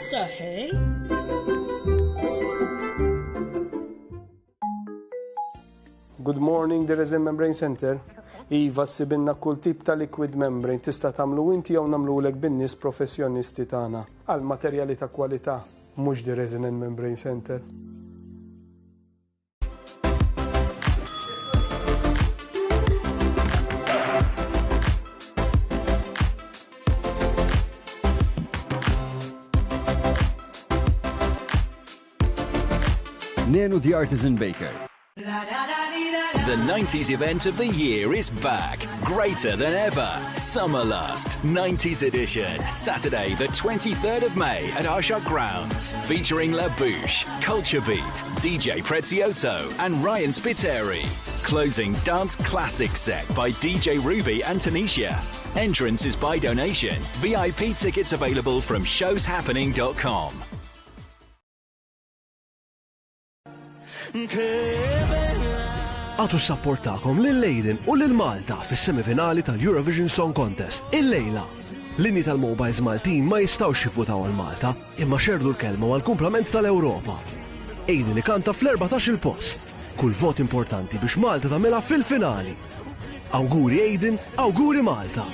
Issa ħej. Good morning, the Resin Membrane Center. Iva, ssibinna kull tip ta' liquid membrane tista' tagħmlu inti jew nagħmlulek bin-nies professjonisti tagħna. Għal materjali ta' kwalità, mhux the Resin and Membrane Center. Nenu the Artisan Baker. The 90s event of the year is back, greater than ever. Summerlust 90s edition, Saturday, the 23rd of May at Arshak Grounds, featuring La Bouche, Culture Beat, DJ Prezioso, and Ryan Spiteri. Closing dance classic set by DJ Ruby and Tanisha. Entrance is by donation. VIP tickets available from showshappening.com. Agħtu s-sapport tagħkom lil Aiden u lil Malta fis-semifinali tal-Eurovision Song Contest illejla. Linji tal-mobiles Maltin ma jistgħux jivvutaw għal Malta, imma xerrdu l-kelma mal-kumplament tal-Ewropa. Aiden ikanta fl-14 il-post. Kull vot importanti biex Malta tagħmilha fil-finali. Awguri Aiden, awguri Malta!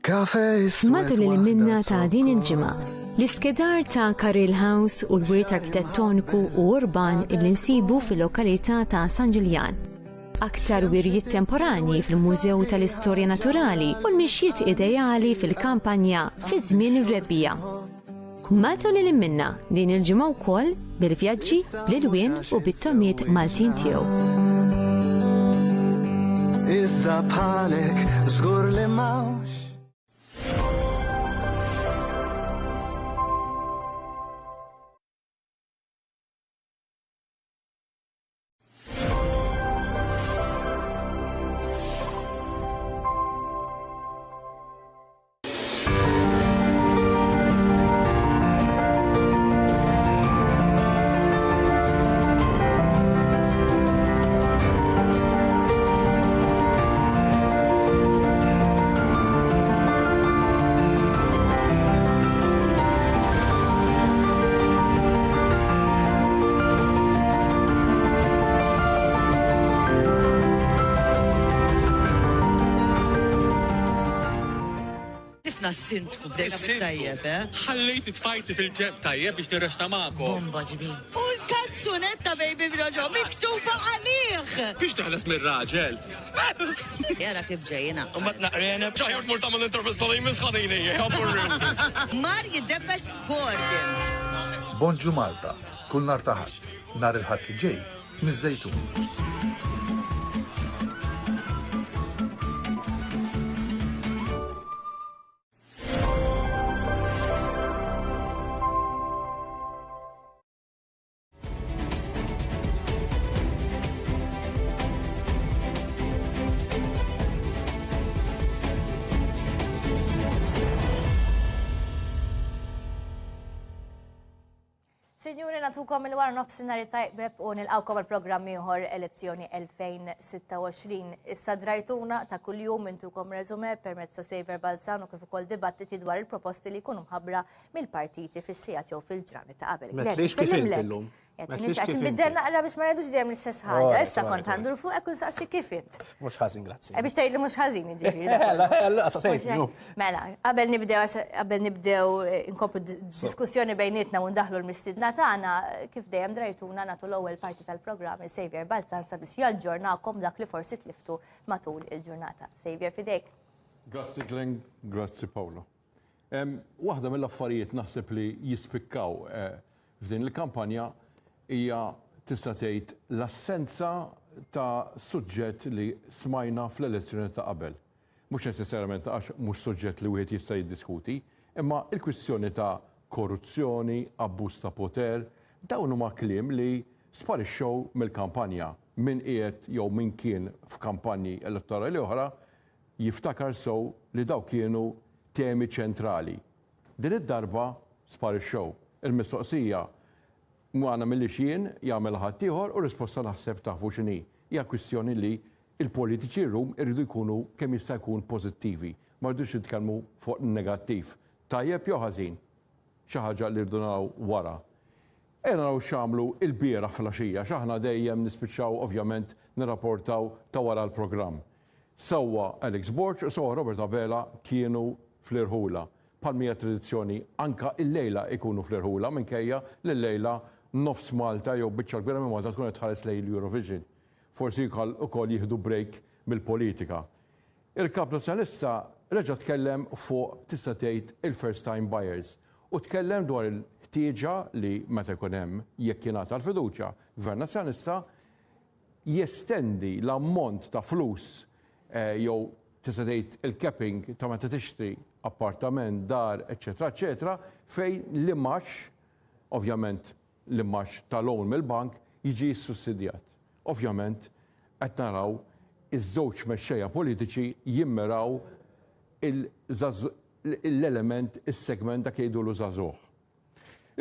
Matul il-minna ta' din il-ġimgħa, l-iskedar ta' Carril House u l-wirt arkitettoniku u urban illi nsibu fil-lokalità ta' San Ġiljan. Aktar wirjiet temporanji fil-Mużew tal-Istorja Naturali u l-mixjiet ideali fil-kampanja fi żmien ir-rebbiegħa. Matul il-minna din il-ġimgħa wkoll bil-vjaġġi, bl-ilwien u bit-tomiet Maltin tiegħu. Iżda bħalek żgur li m'hawnx. Tifna s-sindku bdejna bit-tajjeb, eh? Ħallejt tfajti fil-ġeb tajjeb biex nirrexta magħkom. Bomba ġbin. U l-kanzunetta baby b'roġo miktuba għalih! Biex teħles mir-raġel. Jara kif ġejjina. U ma tnaqrene. Xaħjar tmur tagħmel intervista li jmiss ħadini. Mar jiddefes Gordon. Bonġu Malta, kull nhar ta' Ħadd, nhar il-Ħadd li ġej, miż-Żejtun. Sinjuri natukom il-wara nofsinhar tajbeb u nilqawkom għal programm ieħor elezzjoni 2026. Issa drajtuna ta' kuljum intukom resume permezz ta' Saver Balzan u kif ukoll dibattiti dwar il-proposti li jkunu mħabbra mill-partiti fis-sigħat jew fil-ġranet ta' qabel. Metlix kif int illum. Qed nbiddel naqra biex ma ngħidux dejjem l-istess ħaġa. Issa kont għandur fuq hekk saqsi kif int. Mhux ħażin, grazzi. Eh, biex tgħidli mhux ħażin jiġifieri. Mela, qabel nibdew qabel nibdew eh, inkomplu diskussjoni bejnietna u ndaħlu l-mistiedna tagħna, kif dejjem drajtuna nagħtu l-ewwel parti tal-programm il-Xavier Balzan sabiex jaġġornakom dak li forsi tliftu matul il-ġurnata. Xavier fidejk. Grazzi Glenn, grazzi Paolo. Waħda mill-affarijiet naħseb li jispikkaw eh, f'din il-kampanja hija tista' tgħid l-assenza ta' suġġett li smajna fl-elezzjoni ta' qabel. Mhux neċessarjament għax mhux suġġett li wieħed jista' jiddiskuti, imma il-kwistjoni ta' korruzzjoni, abbuż ta' poter, dawn huma kliem li sparixxew mill-kampanja. Min qiegħed jew min kien f'kampanji elettorali oħra jiftakar sew li dawk kienu temi ċentrali. Din id-darba sparixxew. Il-mistoqsija ma nagħmilhiex jien, jagħmilha ħaddieħor u r-risposta naħseb tafu x'inhi. Hija kwistjoni li Il-politiċi llum iridu jkunu kemm jista' jkun pożittivi, ma rridux nitkellmu fuq negattiv. Tajjeb jew ħażin? Xi ħaġa li rridu naraw wara. Ejja naraw x'għamlu lbieraħ filgħaxija għax aħna dejjem nispiċċaw ovvjament nirrapportaw ta' wara l-programm. Sewwa Alex Borg u sewwa Robert Abela kienu fl-irħula. Bħal m'hija tradizzjoni anka illejla jkunu fl-irħula minkejja li llejla nofs Malta jew biċċa kbira minn Malta tkun qed tħares lejn l-Eurovision. Forsi ukoll jieħdu break mill-politika. Il-Kap Nazzjonalista reġa' tkellem fuq tista' tgħid il-first time buyers u tkellem dwar il-ħtieġa li meta jkun hemm jekk jingħata l-fiduċja Gvern Nazzjonalista jestendi l-ammont ta' flus jew tista' tgħid il-capping ta' meta tixtri appartament, dar, eċċetera eċċetera fejn l-imgħax ovvjament l-imgħax ta' loan mill-bank jiġi ssussidjat. Ovvjament qed naraw iż-żewġ mexxejja politiċi jimmiraw l-element, is-segment dak li jgħidulu żagħżugħ.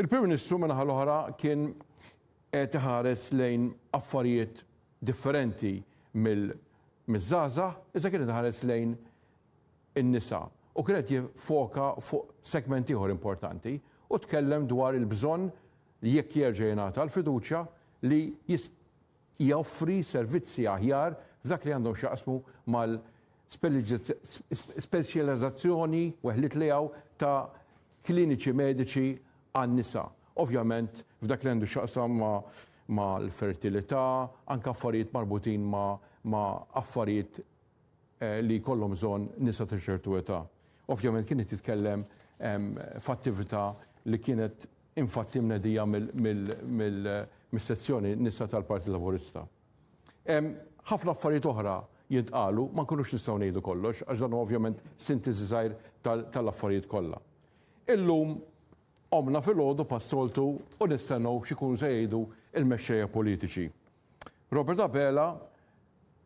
Il-Prim Ministru min-naħa l-oħra kien qed iħares lejn affarijiet differenti mill-żgħażagħ, iżda kien qed iħares lejn in-nisa u kien qed jiffoka fuq segment ieħor importanti u tkellem dwar il-bżonn li jekk jerġa' jingħata l-fiduċja li joffri servizzi aħjar f'dak li għandhom x'jaqsmu mal-speċjalizzazzjoni weħliet li hawn ta' kliniċi mediċi għan-nisa. Ovvjament f'dak li għandu x'jaqsam mal-fertilità, anke affarijiet marbutin ma' affarijiet li jkollhom bżonn nisa ta' ċertu età. Ovvjament kien qed jitkellem f'attività li kienet infatti mnedija mis-sezzjoni nisa tal-Partit Laburista. Ħafna affarijiet oħra jintqalu, ma nkunux nistgħu ngħidu kollox għax dan huwa ovvjament sintesi żgħir tal-affarijiet kollha. Illum qomna filgħodu bħas-soltu u nistennew x'ikunu se jgħidu l-mexxejja politiċi. Robert Abela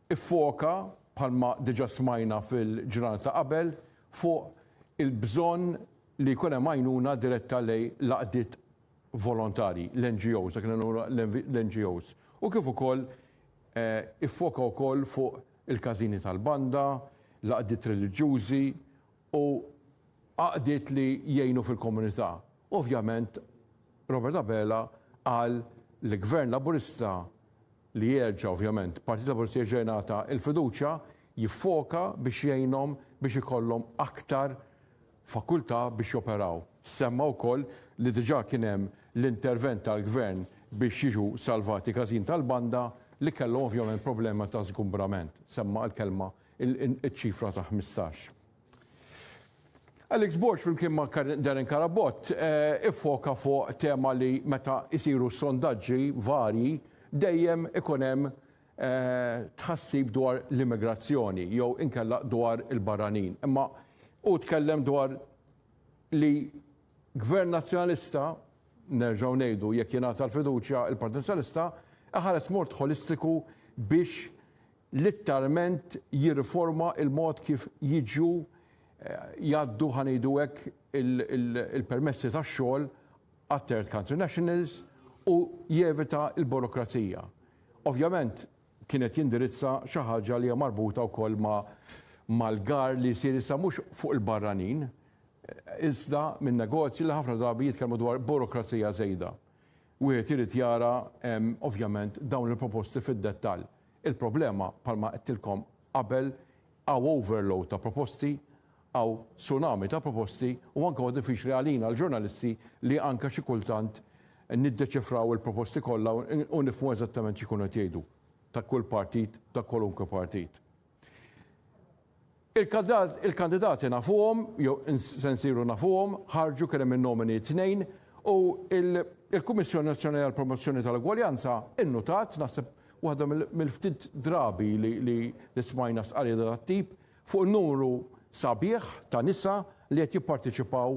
iffoka, bħalma diġà smajna fil-ġranet ta' qabel, fuq il-bżonn li jkun hemm għajnuna diretta lejn l-għaqdiet volontarji, l-NGOs, dak li l-NGOs. U kif ukoll iffoka wkoll fuq il-każini tal-banda, l-għaqdiet reliġjużi u għaqdiet li jgħinu fil-komunità. Ovvjament Robert Abela qal li Gvern Laburista li jerġa' ovvjament, Partit Laburista jerġa' jingħata l-fiduċja, jiffoka biex jgħinhom biex ikollhom aktar fakultà biex joperaw. Semma wkoll li diġà kien hemm l-intervent tal-Gvern biex jiġu salvati każin tal-banda li kellhom ovvjament problema ta' żgumbrament. Semma l-kelma iċ-ċifra ta' 15. Alex Borg flimkien ma' Darren Carabott iffoka fuq tema li meta jsiru sondaġġi varji dejjem ikun hemm tħassib dwar l-immigrazzjoni jew inkella dwar il-barranin. Imma hu tkellem dwar li Gvern Nazzjonalista, nerġgħu ngħidu jekk jingħata l-fiduċja il-Partit Nazzjonalista, iħares mod ħolistiku biex litteralment jirriforma l-mod kif jiġu jgħaddu ħa ngħidu hekk il-permessi tax-xogħol għat-third country nationals u jevita l-burokrazija. Ovvjament kien qed jindirizza xi ħaġa li hija marbuta wkoll ma' mal-gar li jsir issa mhux fuq il-barranin, iżda minn negozji li ħafna drabi jitkellmu dwar burokrazija żejda. Wieħed irid jara ovvjament dawn il-proposti fid-dettall. Il-problema, bħalma għedtilkom qabel, hawn overload ta' proposti, hawn tsunami ta' proposti u anke huwa diffiċli għalina l-ġurnalisti li anke xi kultant niddeċifraw il-proposti kollha u nifhmu eżattament x'ikunu qed jgħidu ta' kull partit, ta' kwalunkwe partit. Il-kandidati nafuhom, jew se nsiru nafuhom, ħarġu kien hemm in-nomini t-Tnejn u l-Kummissjoni Nazzjonali għall-Promozzjoni tal-Ugwaljanza innutat, naħseb waħda mill-ftit drabi li smajna stqarrija ta' dat-tip, fuq in-numru sabiħ ta' nisa li qed jipparteċipaw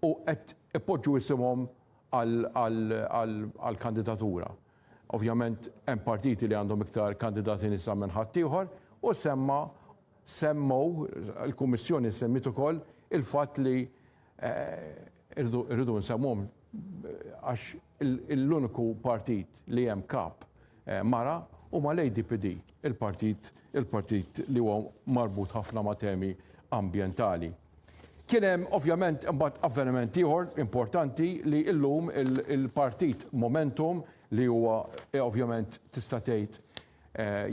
u qed ipoġġu isimhom għall-kandidatura. Ovvjament hemm partiti li għandhom iktar kandidati nisa minn ħaddieħor u semma semmew, il-Kummissjoni semmiet ukoll il-fatt li irridu nsemmuhom għax l-uniku partit li hemm kap mara. u mal-ADPD, il-partit il-partit li huwa marbut ħafna ma' temi ambjentali. Kien hemm ovvjament imbagħad avveniment ieħor importanti li llum il-partit Momentum li huwa ovvjament tista' tgħid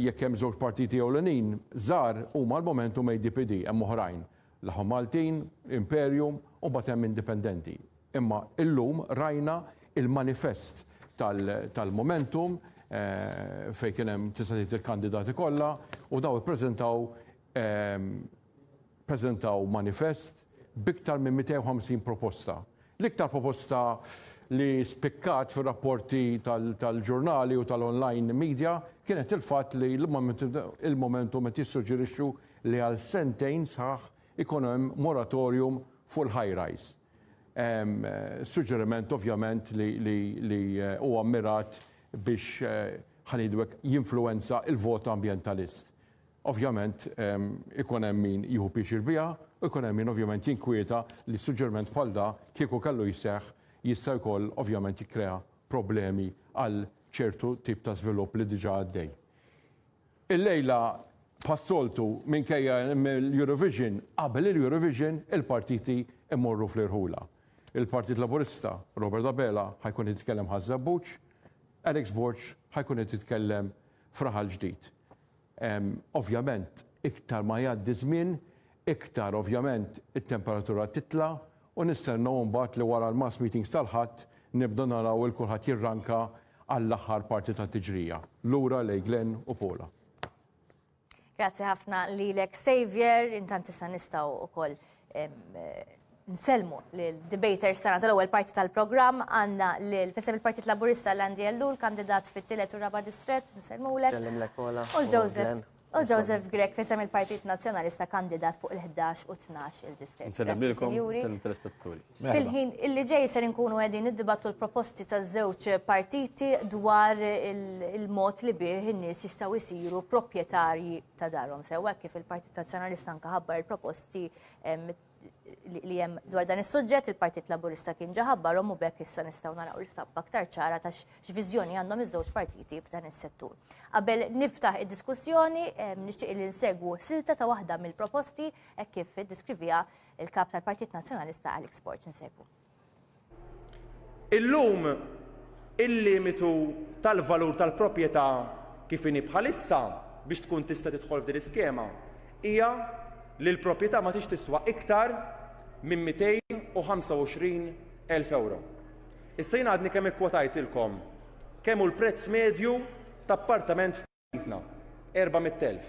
jekk hemm żewġ partiti ewlenin żgħar huma l-Momentum ADPD, hemm oħrajn, Laħam Maltin, Imperium u mbagħad hemm Indipendenti. Imma illum rajna il-manifest tal-Momentum fejn kien hemm tista' tgħid il-kandidati kollha u daw ippreżentaw ppreżentaw manifest b'iktar minn 250 proposta. L-iktar proposta li spikkat fir-rapporti tal-ġurnali u tal-online media kienet il-fatt li l-Momentum qed jissuġġerixxu li għal sentejn sħaħ ikun hemm moratorium fuq il-high rise. Suġġeriment ovvjament li huwa mmirat biex ħa ngħidu hekk jinfluwenza l-vot ambjentalist. Ovvjament ikun hemm min jieħu pjaċir biha u jkun hemm min ovvjament jinkwieta li suġġeriment bħal da kieku kellu jseħħ jista' jkoll ovvjament jikkrea problemi għal ċertu tip ta' żvilupp li diġà għaddej. Illejla bħas-soltu minkejja l-Eurovision, qabel il-Eurovision il-partiti immorru fl-irħula. Il-Partit Laburista, Robert Abela, ħa jkun qed jitkellem Ħaż-Żebbuġ, Alex Borg ħa jkun qed jitkellem f'Raħal Ġdid. Ovvjament, iktar ma jgħaddi żmien, iktar ovvjament it-temperatura titla' u nistennew imbagħad li wara l-mass meetings tal-Ħadd nibdew naraw il kulħadd jirranka għall-aħħar parti tat-tiġrija. Lura lejn Glenn u Paula. Grazzi ħafna lilek Xavier, intant issa nistgħu wkoll nsellmu lil-debaters tagħna tal-ewwel parti tal-programm għandna lil fisem il-Partit Laburista l-Andy Ellul, kandidat fit-tielet u raba' distrett, nsellmulek. Sellimlek Paula. U Joseph U Joseph Grech fisem il-Partit Nazzjonalista kandidat fuq il-11 u 12 il-distrett. Nsellem lilkom, nsellem telespettaturi. Fil-ħin illi ġej ser inkunu qegħdin niddibattu l-proposti taż-żewġ partiti dwar il-mod li bih in-nies jistgħu jsiru proprjetarji ta' darhom. Sewwa kif il-Partit Nazzjonalista anke ħabbar il-proposti li hemm dwar dan is-suġġett, il-Partit Laburista kien ġa ħabbarhom u b'hekk issa nistgħu naraw l-istampa aktar ċara ta' x'viżjoni għandhom iż-żewġ partiti f'dan is-settur. Qabel niftaħ id-diskussjoni, nixtieq li nsegwu silta ta' waħda mill-proposti hekk kif iddeskriviha il-Kap tal-Partit Nazzjonalista Alex Borg. Insegwu. Illum il-limitu tal-valur tal-proprjetà kif inhi bħalissa biex tkun tista' tidħol f'din l-iskema hija li l-proprjetà ma tridx tiswa iktar minn 225 elf ewro. Issa jien għadni kemm ikkwotajtilkom kemm hu l-prezz medju ta' appartament f'pajjiżna, 400,000.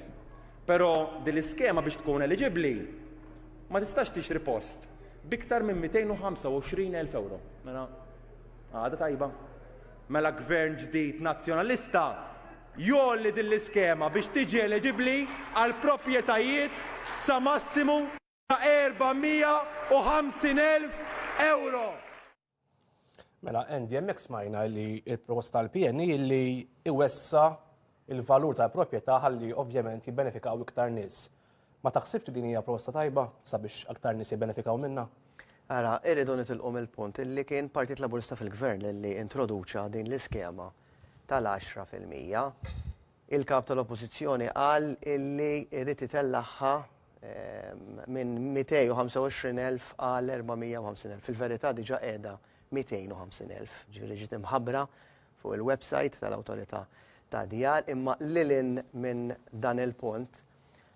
Però din l-iskema biex tkun eliġibbli ma tistax tixtri post b'iktar minn 225,000 ewro. Mela għada tajba. Mela gvern ġdid Nazzjonalista jgħolli din l-iskema biex tiġi eliġibbli għal proprjetajiet sa massimu ta' 450,000 ewro. Mela, Andy, hemmhekk smajna li l-proposta tal-PN hi li iwessa il-valur tal-proprjetà ħalli ovvjament jibbenefikaw iktar nies. Ma taħsibx li din hija proposta tajba sabiex aktar nies jibbenefikaw minnha? Ara, irridu nitilqu mill-punt illi kien Partit Laburista fil-Gvern li introduċa din l-iskema tal-10%. Il-Kap tal-Oppożizzjoni qal illi jrid itellagħha minn 225,000 għal 450,000. Fil-verità diġà qiegħda 250,000, ġifieri ġiet imħabbra fuq il-website tal-Awtorità ta' Djar, imma lil hinn minn dan il-punt,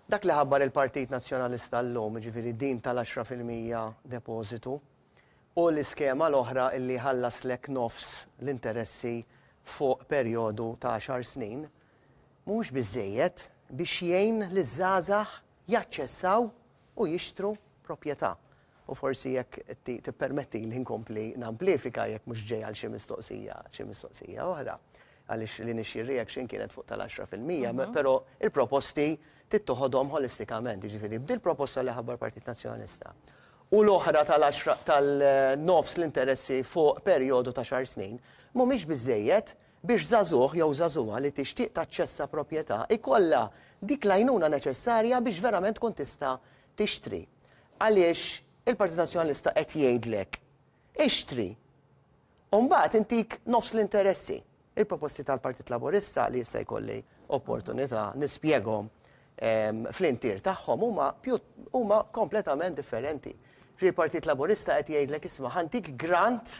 dak li ħabbar il-Partit Nazzjonalista llum, jiġifieri din tal-10% depożitu, u l-iskema l-oħra illi jħallaslek nofs l-interessi fuq perjodu ta' għaxar snin, mhuwiex biżżejjed biex jgħin liż-żgħażagħ jaċċessaw u jixtru proprjetà. U forsi jekk tippermettili nkompli namplifika jekk mhux ġej għal xi mistoqsija xi mistoqsija oħra, għaliex l-initial reaction kienet fuq tal-10%, però il-proposti trid toħodhom ħolistikament, jiġifieri b'dil-proposta li ħabbar Partit Nazzjonalista u l-oħra tal-għaxra tal-nofs l-interessi fuq perjodu ta' xahar snin mhumiex biżżejjed biex żagħżugħ jew żagħżugħa li tixtieq taċċessa proprjetà jkollha dik l-għajnuna neċessarja biex verament tkun tista' tixtri. Għaliex il-Partit Nazzjonalista qed jgħidlek ixtri u mbagħad intik nofs l-interessi. Il-proposti tal-Partit Laburista li issa jkolli opportunità nispjegahom fl-intier tagħhom huma huma kompletament differenti. Il-Partit Laburista qed jgħidlek isma' ħa ntik grant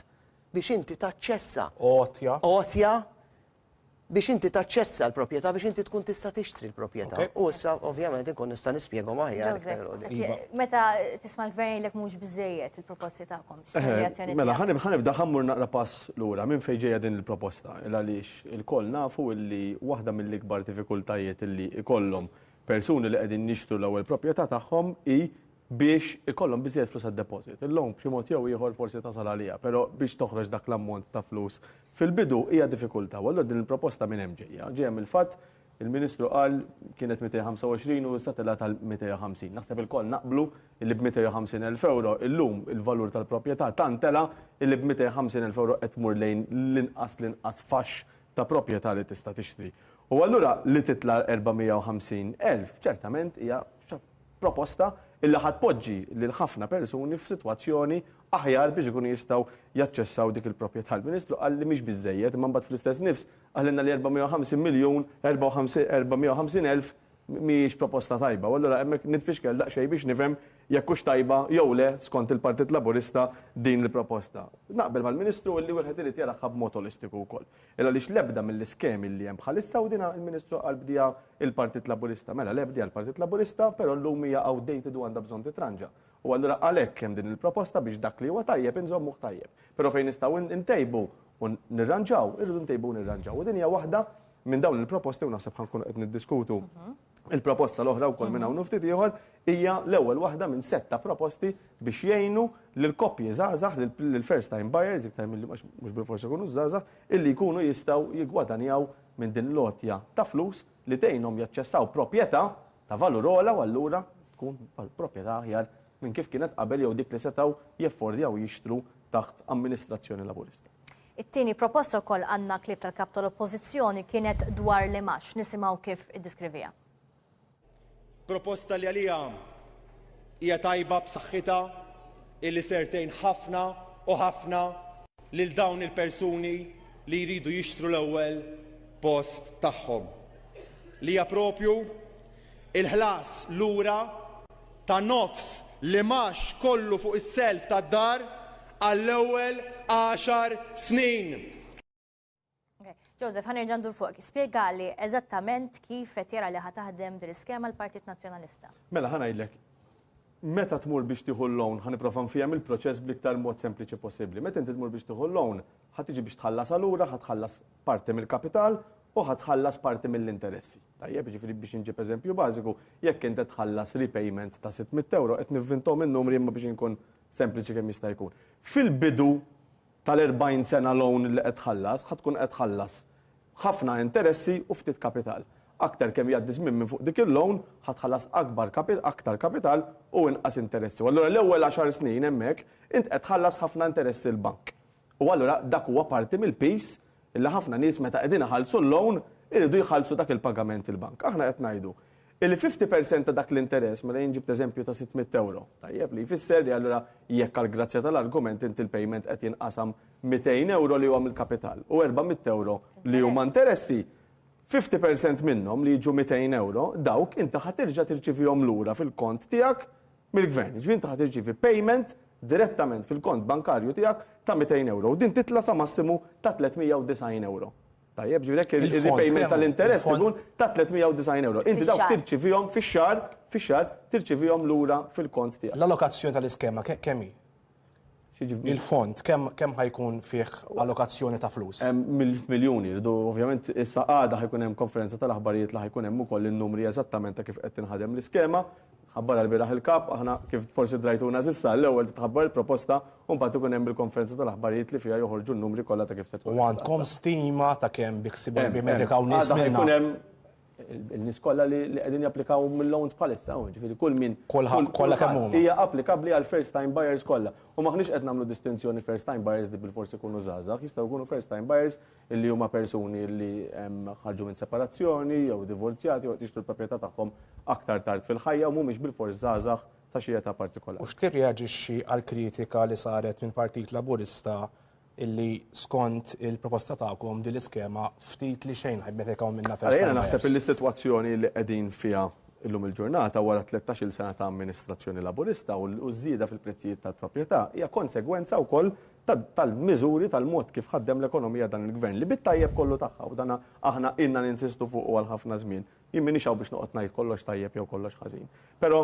biex inti taċċessa. Għotja. Għotja biex inti taċċessa l-proprjetà biex inti tkun tista' tixtri l-proprjetà. U issa ovvjament inkun nista' nispjegahom aħjar iktar 'il quddiem. Iva. Meta tisma' l-gvern jgħidlek mhux biżejjed il-proposti tagħkom. Mela ħa nibda ħa mmur naqra pass lura minn fejn ġejja din il-proposta. Il għaliex ilkoll nafu illi waħda mill-ikbar diffikultajiet illi ikollhom persuni li qegħdin jixtru l-ewwel proprjetà tagħhom hi biex ikollhom biżżejjed flus għad-deposit. Il-loan b'xi mod jew ieħor forsi tasal għaliha, però biex toħroġ dak l-ammont ta' flus fil-bidu hija diffikultà. U allura din il-proposta minn hemm ġejja. Ġejja mill-fatt il-Ministru qal kienet 225 u issa telgħet għal 250. Naħseb ilkoll naqblu li b'250 elf ewro illum il-valur tal-proprjetà tant tela' illi b'250 elf ewro qed tmur lejn l-inqas l-inqas faxx ta' proprjetà li tista' tixtri. U allura li titla' 450 elf ċertament hija proposta illi ħa tpoġġi lil ħafna persuni f'sitwazzjoni aħjar biex ikunu jistgħu jaċċessaw dik il-proprjetà. Il-Ministru qal li mhix biżżejjed, imma mbagħad fl-istess nifs qalilna li 450 miljun, 450 elf mhijiex proposta tajba. U allura hemmhekk nitfixkel daqsxejn biex nifhem jekk hux tajba jew le skont il-Partit Laburista din il-proposta. Naqbel mal-Ministru illi wieħed irid jaraha b'mod olistiku wkoll. Il għaliex l-ebda mill-iskemi li hemm bħalissa u dina il-Ministru qal bdiha il-Partit Laburista. Mela le bdiha l-Partit Laburista, però llum hija outdated u għandha bżonn titranġa. U allura għalhekk hemm din il-proposta biex dak li huwa tajjeb inżommuh tajjeb. Però fejn nistgħu ntejbu u nirranġaw, irridu ntejbu u nirranġaw. U din hija waħda minn dawn il-proposti u naħseb ħa nkunu qed niddiskutu il-proposta l-oħra wkoll minn hawn u ftit ieħor hija l-ewwel waħda minn sett ta' proposti biex jgħinu lil koppji żgħażagħ, lil first time buyers, iktar milli mhux bilfors ikunu żgħażagħ, illi jkunu jistgħu jiggwadanjaw minn din l-għotja ta' flus li tgħinhom jaċċessaw proprjetà ta' valur ogħla u allura tkun proprjetà aħjar minn kif kienet qabel jew dik li setgħu jeffordjaw jixtru taħt amministrazzjoni Laburista. It-tieni proposta wkoll għandna clip tal-kap tal-Oppożizzjoni kienet dwar l-imgħax. Nisimgħu kif iddeskriviha. Proposta li għalija hija tajba b'saħħitha illi ser tgħin ħafna u ħafna lil dawn il-persuni li jridu jixtru l-ewwel post tagħhom. Li hija propju il-ħlas lura ta' nofs l-imgħax kollu fuq is-self tad-dar għall-ewwel għaxar snin. Joseph, ħa nerġa' ndur fuqek. Spjegali eżattament kif qed jara li ħa taħdem din l-iskema l-Partit Nazzjonalista. Mela ħa ngħidlek, meta tmur biex tieħu l-loan, ħa nipprova nfiehem il-proċess bl-iktar mod sempliċi possibbli. Meta inti tmur biex tieħu l-loan, ħa tiġi biex tħallas allura, ħa tħallas parti mill-kapital u ħa tħallas parti mill-interessi. Tajjeb, jiġifieri biex inġib eżempju bażiku, jekk inti tħallas repayment ta' 600 euro, qed nivvinthom in-numri imma biex inkun sempliċi kemm jista' jkun. Fil-bidu tal-40 sena loan li qed tħallas, ħa tkun qed tħallas ħafna interessi u ftit kapital. Aktar kemm jgħaddi żmien minn fuq dik il-loan, ħa tħallas akbar aktar kapital u inqas interessi. U allura l-ewwel għaxar snin hemmhekk int qed tħallas ħafna interessi l-bank. U allura dak huwa parti mill-piż illi ħafna nies meta qegħdin iħallsu l-loan iridu jħallsu dak il-pagament il-bank. Aħna qed ngħidu illi 50% ta' dak l-interess, mela jien ġibt eżempju ta' 600 euro, tajjeb li jfisser li allura jekk għall-grazzja tal-argument inti l-payment qed jinqasam 200 euro li huwa mill-kapital u 400 euro li huma interessi, 50% minnhom li jiġu 200 euro, dawk inti ħa terġa' tirċivihom lura fil-kont tiegħek mill-gvern. Jiġifieri inti ħa tirċievi payment direttament fil-kont bankarju tiegħek ta' 200 euro u din titla' sa massimu ta' 390 euro. Tajjeb, ġifieri hekk il-repayment tal-interess ikun ta' 390 euro. Inti dawk tirċivihom fix-xahar, fix-xahar tirċivihom lura fil-kont tiegħek. L-allokazzjoni tal-iskema kemm hi? Il-fond kemm ħa jkun fih allokazzjoni ta' flus? Miljuni, rridu ovvjament issa għada ħa jkun hemm konferenza tal-aħbarijiet li ħa jkun hemm ukoll in-numri eżattament ta' kif qed tinħadem l-iskema. Ħabbarha lbieraħ il-Kap, aħna kif forsi drajtuna s'issa, l-ewwel titħabbar il-proposta u mbagħad ikun hemm il-konferenza tal-aħbarijiet li fiha joħorġu n-numri kollha ta' kif se tkun. U għandkom stima ta' kemm biħsibhom jibbenefikaw nies Għada ħa minnha? jkun hemm il-nies kollha li qegħdin japplikaw mill-loans bħalissa, ġifieri kull min Kulħadd, kollha kemm huma. Hija applikabbli għal first time buyers kollha. U m'aħniex qed nagħmlu distinzjoni first time buyers li bilfors ikunu żgħażagħ, jistgħu jkunu first time buyers illi huma persuni li ħarġu minn separazzjoni jew divorzjati jew qed jixtru l-proprjetà tagħhom aktar tard fil-ħajja u mhumiex bilfors żgħażagħ ta' xi età partikolari. U x'tirreaġixxi għall-kritika li saret mill-Partit Laburista Illi skont il-proposta tagħkom din l-iskema ftit li xejn ħa jibbenefikaw minnha first Ara jiena time naħseb buyers. illi s-sitwazzjoni li qegħdin fiha illum il-ġurnata wara 13-il sena ta' amministrazzjoni Laburista u ż-żieda fil-prezzijiet tal-proprjetà hija konsegwenza wkoll tal-miżuri tal-mod kif ħaddem l-ekonomija dan il-Gvern li bit-tajjeb kollu tagħha u dan aħna ilna ninsistu fuqu għal ħafna żmien. Jien m'iniex hawn biex noqgħod ngħid kollox tajjeb jew kollox ħażin. Però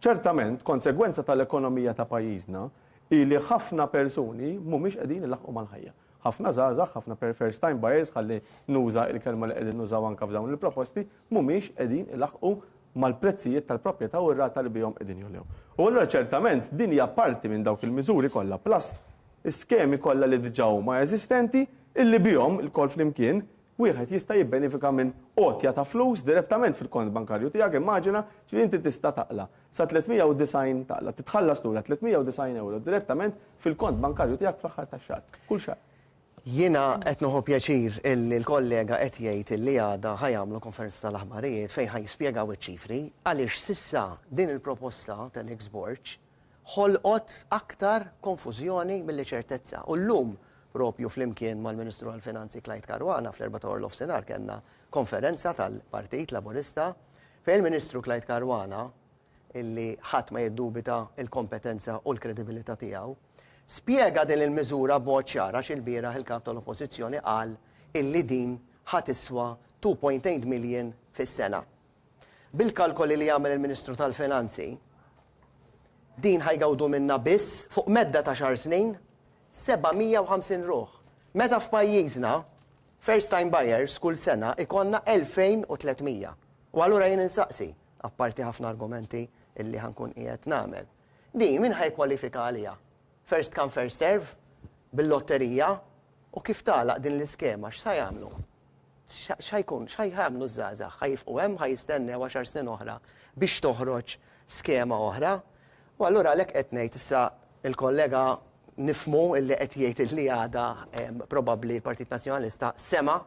Ċertament, konsegwenza tal-ekonomija ta' pajjiżna hi li ħafna persuni mhumiex qegħdin ilaħħqu mal-ħajja. Ħafna żgħażagħ, ħafna first time buyers, ħalli nuża l-kelma li qegħdin nużaw anke f'dawn il-proposti, mhumiex qegħdin ilaħħqu mal-prezzijiet tal-proprjetà u r-rata li bihom qegħdin jogħlew. U allura ċertament din hija parti minn dawk il-miżuri kollha plus is-skemi kollha li diġà huma eżistenti illi bihom ilkoll flimkien Wieħed jista' jibbenifika minn għotja ta' flus direttament fil-kont bankarju tiegħek, immaġina, ġifieri inti tista' taqla' sa 390 taqla' titħallas lura 390 ewro direttament fil-kont bankarju tiegħek fl-aħħar tax-xahar, kull xahar. Jiena qed nieħu pjaċir illi l-kollega qed jgħid illi għada ħa jagħmlu konferenza tal-aħbarijiet fejn ħa jispjegaw iċ-ċifri għaliex s'issa din il-proposta t'Alex Borg ħolqot aktar konfużjoni milli ċertezza. U llum, propju flimkien mal-Ministru għall-Finanzi Clyde Caruana fl-erbgħa ta' waranofsinhar kellna konferenza tal-Partit Laburista fejn il-Ministru Clyde Caruana, illi ħadd ma jiddubita l-kompetenza u l-kredibilità tiegħu, spjega din il-miżura b'mod ċar għax ilbieraħ il-Kap tal-Oppożizzjoni qal illi din ħa tiswa 2.8 million fis-sena. Bil-kalkoli li għamel il-Ministru tal-Finanzi, din ħa jgawdu minnha biss fuq medda ta' xahar snin 750 ruħ. Meta f'pajjiżna first time buyers kull sena ikollna 2300. U allura jien insaqsi, apparti ħafna argumenti illi ħa nkun qiegħed nagħmel. Din min ħa jikkwalifika għaliha? First come first serve? Bil-lotterija? U kif tagħlaq din l-iskema x'sa jagħmlu? X'ħa jkun, x'ħa jagħmlu ż-żgħażagħ? Ħa jifqu hemm, ħa jistennew għaxar snin oħra biex toħroġ skema oħra? U allura għalhekk qed ngħid issa il-kollega nifhmu illi qed jgħid illi għada probabbli l-Partit Nazzjonalista sema'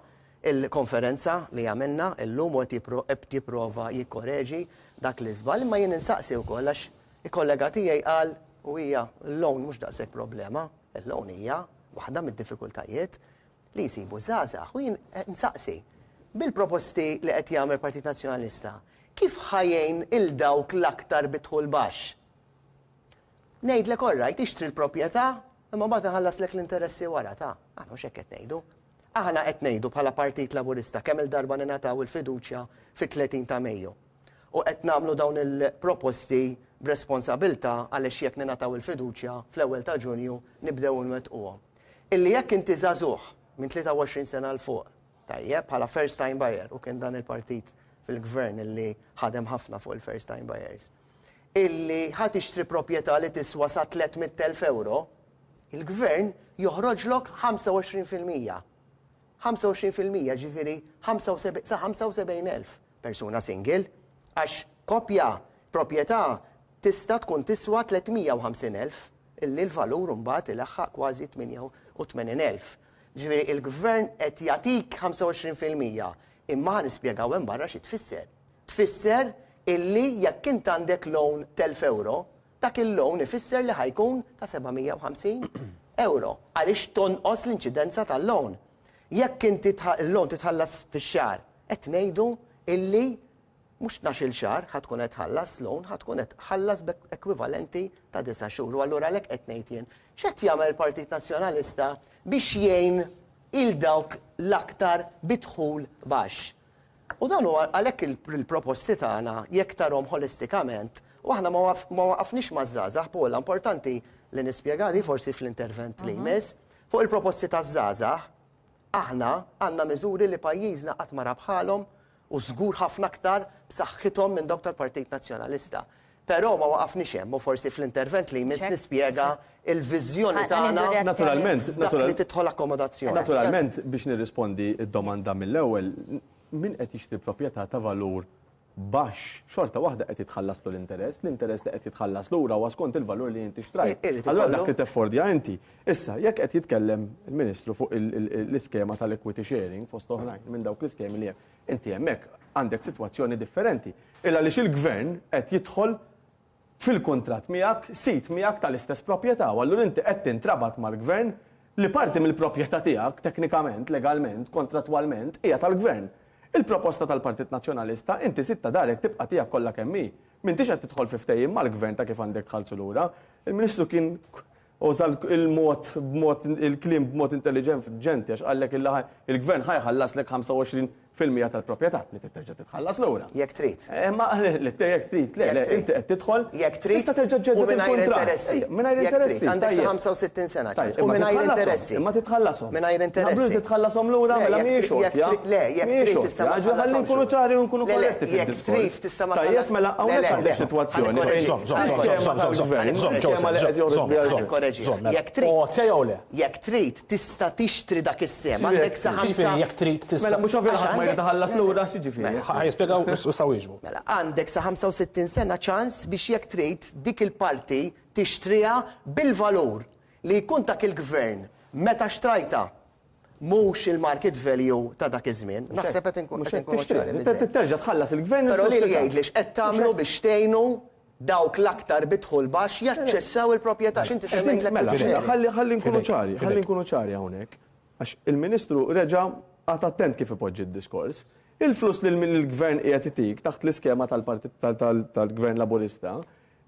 il-konferenza li għamilna illum u qed jipprova jikkoreġi dak l-iżball, imma jien insaqsi wkoll għax il-kollega tiegħi qal u hija l-loan mhux daqshekk problema, il-loan hija waħda mid-diffikultajiet li jsibu żgħażagħ u jien nsaqsi, bil-proposti li qed jagħmel Partit Nazzjonalista, kif ħa jgħin 'il dawk l-aktar bi dħul baxx? Ngħidlek all right, ixtri l-proprjetà imma mbagħad inħallaslek l-interessi wara ta'. Aħna mhux hekk qed ngħidu. Aħna qed ngħidu bħala Partit Laburista kemm-il darba ningħataw il-fiduċja fit-30 ta' Mejju. U qed nagħmlu dawn il-proposti b'responsabilità għaliex jekk ningħataw il-fiduċja fl-ewwel ta' Ġunju nibdew inwettquhom. Illi jekk inti żagħżugħ minn 23 sena 'l fuq, tajjeb, bħala first time buyer, u kien dan il-partit fil-gvern illi ħadem ħafna fuq il-first time buyers, illi ħa tixtri proprjetà li tiswa sa 300,000 ewro, il-gvern joħroġlok 25%. 25% ġifieri sa 75,000 persuna single, għax koppja proprjetà tista' tkun tiswa 350,000. Illi l-valur imbagħad ilaħħaq kważi 88,000. Ġifieri il-Gvern qed jagħtik 25% imma ħa nispjegaw hemm barra xi tfisser. Tfisser illi jekk int għandek loan t'elf ewro, dak il-loan ifisser li ħa jkun ta' 750 ewro għaliex tonqos l-inċidenza tal-loan. Jekk inti l-loan titħallas fix-xahar, qed ngħidu illi Mhux tnax-il xahar ħa tkun qed tħallas loan, ħa tkun qed tħallas b'ekwivalenti ta' disa' xhur. U allura għalhekk qed ngħid jien, x'qed jagħmel il-Partit Nazzjonalista biex jgħin 'il dawk l-aktar bi dħul baxx? U dan huwa għalhekk il-proposti tagħna jekk tarhom ħolistikament, u aħna ma waqafniex maż-żgħażagħ, Paula, importanti li nispjega di forsi fl-intervent li jmiss, fuq il-proposti taż-żgħażagħ, aħna għandna miżuri li pajjiżna qatt ma ra bħalhom u żgur ħafna aktar b'saħħithom minn dawk tal-Partit Nazzjonalista. Però ma waqafniex hemm u forsi fl-intervent li jmiss nispjega l-viżjoni tagħna Naturalment, f'dak li tidħol akkomodazzjoni. Naturalment, biex nirrispondi d-domanda mill-ewwel, min qed jixtri proprjetà ta' valur baxx, xorta waħda qed jitħallaslu l-interess, l-interess li qed jitħallas lura huwa skont il-valur li inti xtrajt. Allura dak li teffordja inti. Issa, jekk qed jitkellem il-Ministru fuq l-iskema tal-equity sharing fost oħrajn minn dawk l-iskemi li hemm, inti hemmhekk għandek sitwazzjoni differenti. Il għaliex il-Gvern qed jidħol fil-kuntratt miegħek, sid miegħek tal-istess proprjetà u allura inti qed tintrabat mal-Gvern Li parti mill-proprjetà tiegħek, teknikament, legalment, kontrattwalment, hija tal-Gvern. Il-proposta tal-Partit Nazzjonalista, inti sid ta' darek tibqa' tiegħek kollha kemm hi. M'intix qed tidħol fi ftehim mal-Gvern ta' kif għandek tħallsu lura. Il-Ministru kien uża l-mod b'mod il-kliem b'mod intelliġenti għax qallek illi il-Gvern ħa jħallaslek 25% tal-proprjetà li trid terġa' titħallas lura. Jekk trid. Imma li jekk trid, le, le, inti qed tidħol. Jekk trid. Tista' terġa' ġġedded U mingħajr il-kuntratt. interessi. Ejja, Mingħajr Jekk trid. interessi. Għandek sa tajjeb. 65 sena, Tajjeb, Charles. U imma mingħajr titħallasom, interessi. Imma titħallasom. Mingħajr Naqblu li interessi. titħallasom lura Le, mela jekk mhijiex trid- jekk għotja. trid- le, jekk Mhijiex trid għotja. tista' ma Ġifieri ħalli tħallashomx nkunu lura. ċari u nkunu Le, le, korretti jekk fid-diskors. trid tista' ma Tajjeb, tħallas- mela Le, hawnhekk le, għandek le. sitwazzjoni Ħa fejn nikkoreġi. Żomm, żomm, żomm, l-iskema żomm, żomm, żomm, tal-gvern, żomm, l-iskema li qed joħroġ żomm, biha żomm, l-gvern. Korreġi. żomm, mela. Jekk trid. Għotja jew le? Jekk trid tista' tixtri dak is-sehem. Għandek sa Xiġifieri ħamsa. jekk trid tista' Mela mhux ovvja li ħadd ma jrid Għax iħallas lura, x'jiġifieri? Ħa jispjegaw u sa wieġbu. Mela, għandek sa 65 sena ċans biex jekk trid dik il-parti tixtriha bil-valur li jkun tak il-gvern meta xtrajtha, mhux il-market value ta' dak iż-żmien. Naħseb qed inkun Mhux qed hekk inkunu tixtri. ċari Trid biżżejjed. Terġa' tħallas il-gvern Però il-flus lili li tak. jgħidli x'qed tagħmlu biex tgħinu dawk l-aktar bi dħul baxx jaċċessaw il-proprjetà għax inti semmejt Mela, l-equity mela, sharing. ħalli ħalli nkunu Fidejk, ċari, ħalli fidejk. nkunu ċari hawnhekk. Għax il-Ministru reġa' qagħad attent kif ipoġġi d-diskors. Il-flus li l-gvern qiegħed itik taħt l-iskema tal-Partit tal-Gvern Laburista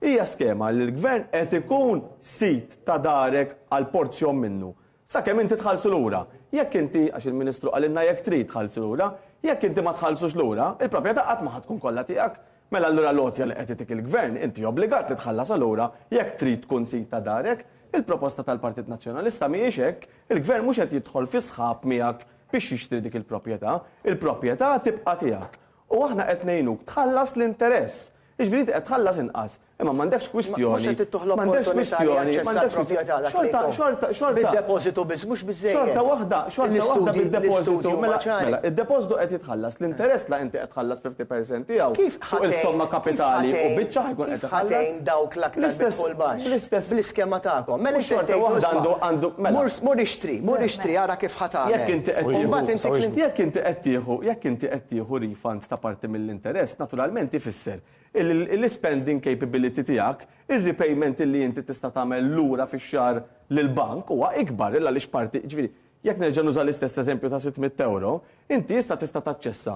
hija skema li l-gvern qed ikun sid ta' darek għal porzjon minnu. Sakemm inti tħallsu lura. Jekk inti, għax il-Ministru qalilna jekk trid tħallsu lura, jekk inti ma tħallsux lura, il-proprjetà qatt ma ħa tkun kollha tiegħek. Mela allura l-għotja li qed itik il-gvern inti obbligat li tħallasha lura jekk trid tkun sid ta' darek. Il-proposta tal-Partit Nazzjonalista mhijiex hekk, il-gvern mhux qed jidħol fi sħab miegħek biex jixtri dik il-proprjetà, il-proprjetà tibqa' tiegħek. U aħna qed ngħinuk tħallas l-interess. Jiġifieri inti qed tħallas inqas, imma m'għandekx kwistjoni. Mhux qed ittuh m'għandekx l-opportunità li kwistjoni, jaċċessa m'għandekx l-proprjetà dak li xorta, jkun. xorta, xorta. Bid-depożitu biss mhux biżżejjed. Xorta waħda, xorta waħda L-istudji- bid-depożitu. l-istudji huma Mela, ċari. mela, id-depożitu qed jitħallas, l-interess la inti qed tħallas 50% tiegħu Kif fuq il-somma ħatejn- kapitali kif u ħatejn- biċċa ħajkun qed Kif iħallas. ħatejn dawk l-aktar Bl-istess- bi dħul baxx? Bl-istess. Bl-iskema tagħkom. Mela U inti xorta tgħid waħda għandu għandu mela. Mur mur ixtri, mur ixtri ara kif ħa tagħmel. Jekk inti qed U mbagħad tieħu inti klin- jekk inti qed tieħu jekk inti qed tieħu refund ta' parti mill-interess, naturalment ifisser l-spending capability tiegħek, ir-repayment li inti tista' tagħmel lura fix-xahar lill-bank huwa ikbar illa għaliex parti, ġifieri, jekk nerġa' nuża l-istess eżempju ta' 600 euro, inti issa tista' taċċessa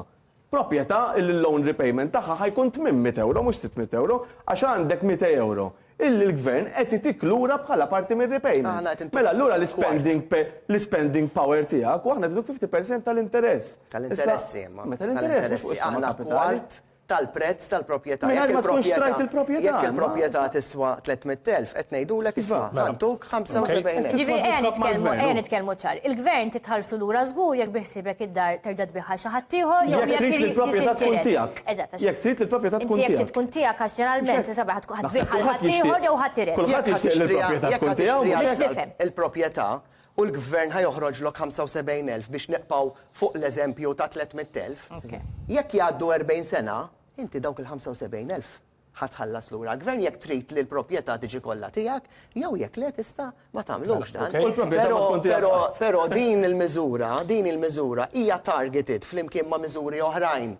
proprjetà li l-loan repayment tagħha ħa jkun 800 euro mhux 600 euro għax għandek 200 euro illi l-gvern qed itik lura bħala parti mir-repayment. Aħna qed intuk Mela allura l-spending l-spending power tiegħek u aħna qed 50% tal-interess. Tal-interessi imma. Meta l-interess mhux fuq Tal-interessi. is-somma Aħna kapitali. kwart tal-prezz tal-proprjetà. Mingħajr Jekk ma tkun il-proprjetà- xtrajt il-proprjetà, Jekk ma- il-proprjetà tiswa 300,000, qed ngħidulek isma' Mela. ħa ntuk 75,000. Ġifieri ejja nitkellmu, mal-gvern, ejja u. nitkellmu ċar. Il-gvern titħallsu lura żgur jekk biħsibek id-dar terġa' tbigħha xi ħadd ieħor jew Jekk trid li l-proprjetà tkun tintiret. tiegħek. Eżatt. għax Jekk trid li l-proprjetà tkun Inti jekk tiegħek. tkun tiegħek għax ġeneralment sabaħ ħa Naħseb tbigħha kulħadd ħadd ieħor jixtieq- jew ħadd irid. kulħadd Jekk jixtieq li ħa tixtriha- l-proprjetà jekk tkun ħa tiegħu. tixtriha Biex nifhem. Il-proprjetà u l-gvern ħa joħroġlok 75,000 biex nibqgħu fuq l-eżempju ta' 300,000. Jekk jgħaddu 40 sena, inti dawk il-75,000 ħa tħallas lura l-gvern jekk trid li l-proprjetà tiġi kollha tiegħek, jew jekk le tista' ma tagħmlux dan. U l-proprjetà ma Però tkun tiegħek però qatt. però din il-miżura, din il-miżura hija targeted flimkien ma' miżuri oħrajn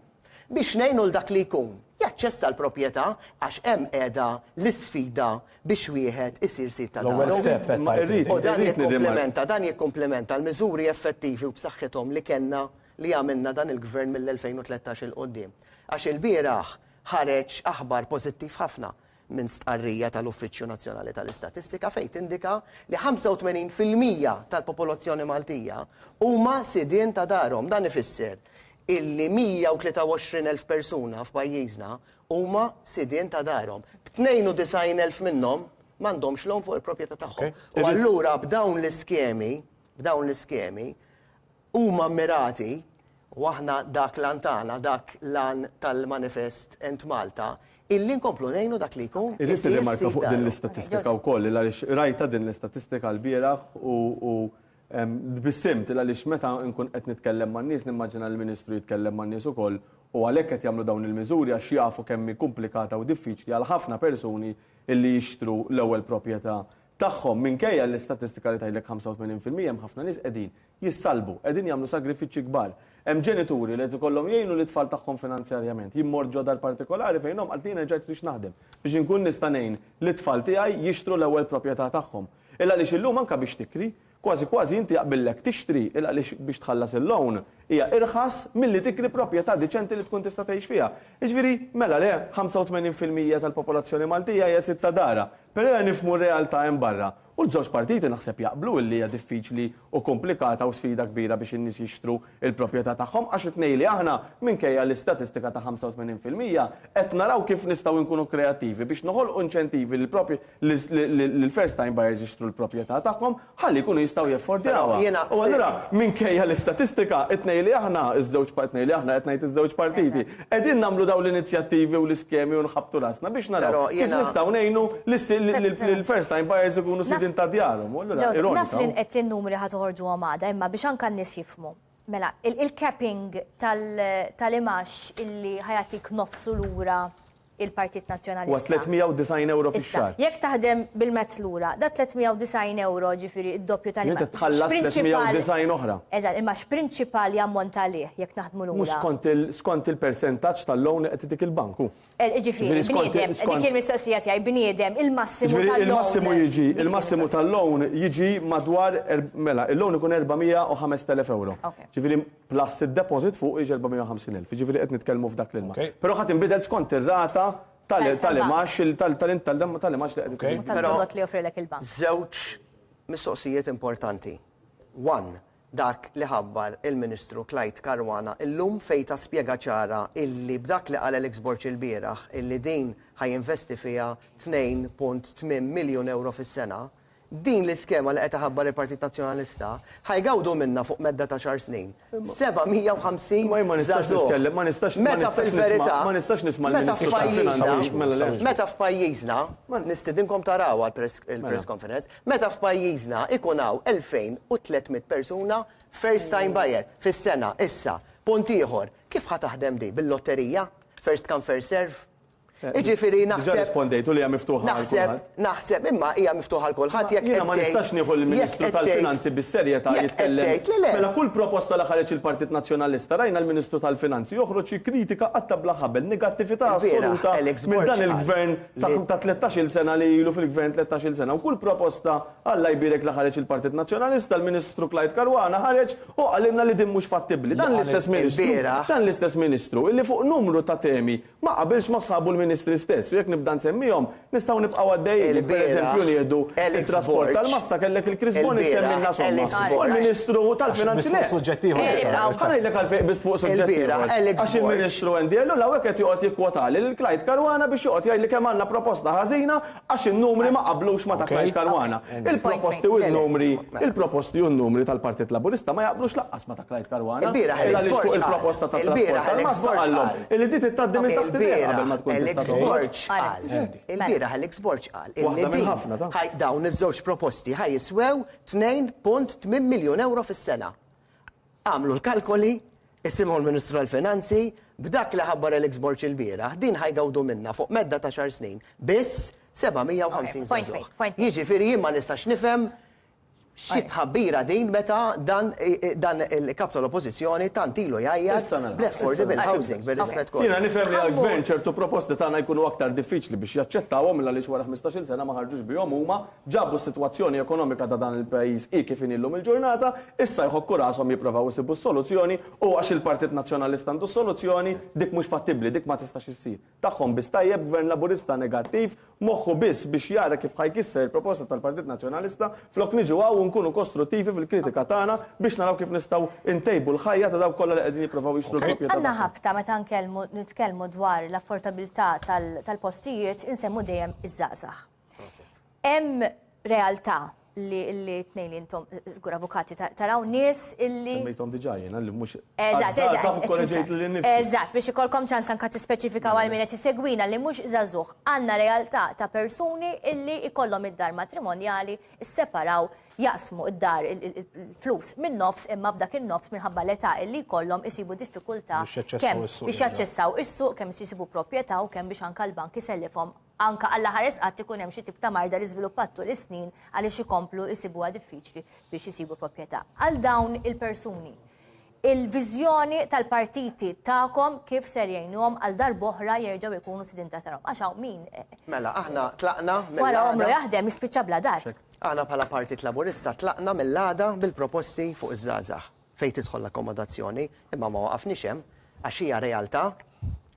biex ngħinu l dak li jkun jaċċessa l-proprjetà għax hemm qiegħda l-isfida biex wieħed isir sid ta' L-ewwel daru. step qed Ma tgħid irrid- inti. U dan irrid nirrimarka. jikkumplementa, dan jikkumplementa l-miżuri effettivi u b'saħħithom li kellna li għamilna dan il-gvern mill-2013 'il quddiem. Għax il-bieraħ ħareġ aħbar pożittiv ħafna minn stqarrija tal-Uffiċċju Nazzjonali tal-Istatistika fejn tindika li 85% tal-popolazzjoni Maltija huma sidien ta' darhom. Dan ifisser illi 123,000 persuna f'pajjiżna huma sidien ta' darhom. 92,000 minnhom m'għandhomx loan fuq il-proprjetà tagħhom. U allura b'dawn l-iskemi, b'dawn l-iskemi, huma mirati u aħna dak l-għan tagħna, dak l-għan tal-manifest Ent Malta, illi nkomplu ngħinu dak li jkun. Irrid isir nirrimarka sid fuq din daru. l-istatistika wkoll għaliex rajta din l-istatistika l-bieraħ u tbissimt għaliex meta nkun qed nitkellem man-nies nimmaġina l-Ministru jitkellem man-nies ukoll u għalhekk qed jagħmlu dawn il-miżuri għax jafu kemm hi komplikata u diffiċli għal ħafna persuni illi jixtru l-ewwel proprjetà tagħhom minkejja l-istatistika li tgħidlek 85% hemm ħafna nies qegħdin jissalbu, qegħdin jagħmlu sagrifiċċji kbar. Hemm ġenituri li qed ikollhom jgħinu lit-tfal tagħhom finanzjarjament. Jien mort ġo dar partikolari fejn omm qaltli rġajt rix naħdem biex inkun nista' ngħin lit-tfal tiegħi jixtru l-ewwel proprjetà tagħhom. Illa għaliex illum anke biex tikri. Kważi kważi inti jaqbillek tixtri il għaliex biex tħallas il-loan hija irħas milli tikri proprjetà diċenti li tkun tista' tgħix fiha. Jiġifieri, mela le, 85% tal-popolazzjoni Maltija hija sid ta' darha. Però ejja nifhmu r-realtà hemm barra. U ż-żewġ partiti naħseb jaqblu illi hija diffiċli u komplikata u sfida kbira biex in-nies jixtru l-proprjetà tagħhom għax it-tnejn li aħna, minkejja l-istatistika ta' 85%, qed naraw kif nistgħu nkunu kreattivi biex noħolqu inċentivi lill-first time buyers jixtru l-proprjetà tagħhom ħalli jkunu jistgħu jeffordjawha. U allura minkejja l-istatistika, it-tnejn li aħna, iż-żewġ it-tnejn li aħna qed ngħid iż-żewġ partiti, qegħdin nagħmlu dawn l-inizjattivi u l-iskemi u nħabbtu rasna biex naraw kif nistgħu ngħinu lill-first time buyers ikunu sidien ta' djarhom. U allura ironika. Naf li qed in-numri ħa toħorġuhom għada, imma biex anke n-nies jifhmu. Mela, il-capping tal-imgħax illi ħa jagħtik nofsu lura il-Partit Nazzjonalista. Huwa 390 ewro fix-xahar. Jekk taħdem bil-mezz lura, da 390 ewro ġifieri d-doppju tal Inti tħallas 390 oħra. Eżatt, imma x'prinċipal jammonta għalih jekk naħdmu lura? Mhux skont il-persentaġġ tal-loan li qed itik il-bank hu. Eh, ġifieri, bniedem, dik il-mistoqsija tiegħi, bniedem, il-massimu tal-loan. Il-massimu jiġi, il-massimu tal-loan jiġi madwar, mela, il-loan ikun 405,000 ewro. Ġifieri plus id-deposit fuq jiġi 450,000, jiġifieri qed nitkellmu f'dak l-ilma. Però ħa tinbidel skont ir-rata tal-imax tal-imax li qed Tal-prodott li joffrilek il-bank. Żewġ mistoqsijiet importanti. One, dak li ħabbar il-Ministru Clyde Caruana illum fejn ta spjega ċara illi b'dak li qal Alex Borg ilbieraħ illi din ħa jinvesti fiha 2.8 miljun ewro fis-sena, Din l-iskema li qed iħabbar il-Partit Nazzjonalista ħa jgawdu minnha fuq medda ta' xahar snin 750 żagħżugħ. Meta fil-verità, meta f'pajjiżna, meta f'pajjiżna, nistidinkom tarawha l-press conference, meta f'pajjiżna ikun hawn 2,300 persuna first time buyer fis-sena issa. Punt ieħor, kif ħa taħdem di? Bil-lotterija? First come first serve? Jiġifieri naħseb. Diġà rispondejtu li hija miftuħa għal kulħadd. Naħseb, imma hija miftuħa għal kulħadd jekk Jiena ma nistax nieħu lill-Ministru tal-Finanzi bis-serjetà jitkellem. Mela kull proposta li ħareġ il-Partit Nazzjonalista rajna l-Ministru tal-Finanzi joħroġ jikkritika qatta' bla ħabel, negattività assoluta minn dan il-Gvern ta' tlettax-il sena li ilu fil-Gvern tlettax-il sena u kull proposta Alla jbierek li ħareġ il-Partit Nazzjonalista, l-Ministru Clyde Caruana ħareġ u qalilna li din mhux fattibbli. Dan l-istess Ministru, dan l-istess Ministru illi fuq numru ta' temi ma qabilx ma' sħabu l-Ministri stess u jekk nibda nsemmihom nistgħu nibqgħu għaddejjin. Jekk pereżempju nieħdu t-trasport tal-massa kellek il-Chris Bonett semmilna somma u l-Ministru tal-Finanzi le. Ħa ngħidlek għalfejn qbiżt fuq suġġett ieħor. Għax il-Ministru Andy Ellul hawnhekk qed joqgħod jikkwotali lil Clyde Caruana biex joqgħod jgħidli kemm għandna proposta ħażina Għax in-numri ma qablux ma' ta' Clyde Caruana. Il-proposti u n-numri, il-proposti u n-numri tal-Partit Laburista ma jaqblux laqqas ma' ta' Clyde Caruana. Il-bieraħ Il Alex għaliex fuq Borg il-proposta qal, tat-trasport il-bieraħ Alex tal-massa Borg qallhom qal. illi di trid tgħaddi minn Ok, taħt idejha qabel ma il-bieraħ tkun Alex tista' toħroġ. Borg qal, il-bieraħ Alex Borg qal illi Waħda minn din ħafna ta'. ħaj dawn iż-żewġ proposti ħa jiswew 2.8 miljun ewro fis-sena. Agħmlu l-kalkoli, isimgħu l-Ministru għall-Finanzi, b'dak li ħabbar Alex Borg ilbieraħ, din ħa jgawdu minnha fuq medda ta' xahar snin biss 750 żagħżugħ. Jiġifieri jien ma nistax nifhem xi tħabbira din meta dan dan il-Kap tal-Oppożizzjoni tant ilu jgħajjat bl-affordable housing, bir-rispett kollu. Jiena nifhem li għall-Gvern ċertu proposti tagħna jkunu aktar diffiċli biex jaċċettawhom il għaliex wara ħmistax-il sena ma ħarġux bihom huma, Ġabu s-sitwazzjoni ekonomika ta' dan il-pajjiż hi kif inhi llum il-ġurnata, issa jħokku rashom jipprovaw isibu s-soluzzjoni u għax il-Partit Nazzjonalista għandu s-soluzzjoni, dik mhux fattibbli, dik ma tistax issir. Tagħhom biss tajjeb, Gvern Laburista negattiv, moħħu biss biex jara kif ħa jkisser il-proposta tal-Partit Nazzjonalista, flok niġu hawn u nkunu kostruttivi fil-kritika tagħna biex naraw kif nistgħu ntejbu l-ħajja ta' dawk kollha li qegħdin jipprovaw jixtru l-proprjetà Għandna tagħhom. ħabta meta nkellmu nitkellmu dwar l-affordabilità tal-postijiet insemmu dejjem iż-żgħażagħ. Hemm realtà li li tnejn li intom żgur avukati taraw nies illi Semmejthom diġà jiena li mhux Eżatt, eżatt. Korreġejt lili nnifsi. Eżatt, biex ikolkom ċans anka tispeċifikaw għal min qed isegwina li mhux żagħżugħ. Għandna realtà ta' persuni illi ikollhom id-dar matrimonjali, isseparaw, jaqsmu id-dar il-flus minn nofs imma b'dak in-nofs minħabba l-età illi jkollhom isibu diffikultà kemm biex jaċċessaw is-suq, kemm isibu proprjetà u kemm biex anka l-bank isellifhom Anke Alla ħares qatt ikun hemm xi tip ta' marda li żviluppat tul is-snin għaliex ikomplu jsibuha diffiċli biex isibu proprjetà. Għal dawn il-persuni, il-viżjoni tal-partiti tagħkom kif ser jgħinuhom għal darb'oħra jerġgħu jkunu sidien ta' darhom? Għax hawn min Mela, aħna tlaqna wara għomru jaħdem jispiċċa bla dar. Aħna bħala Partit Laburista tlaqna mill-għada bil-proposti fuq iż-żgħażagħ fejn tidħol l-akkomodazzjoni, imma ma waqafniex hemm għax hija realtà,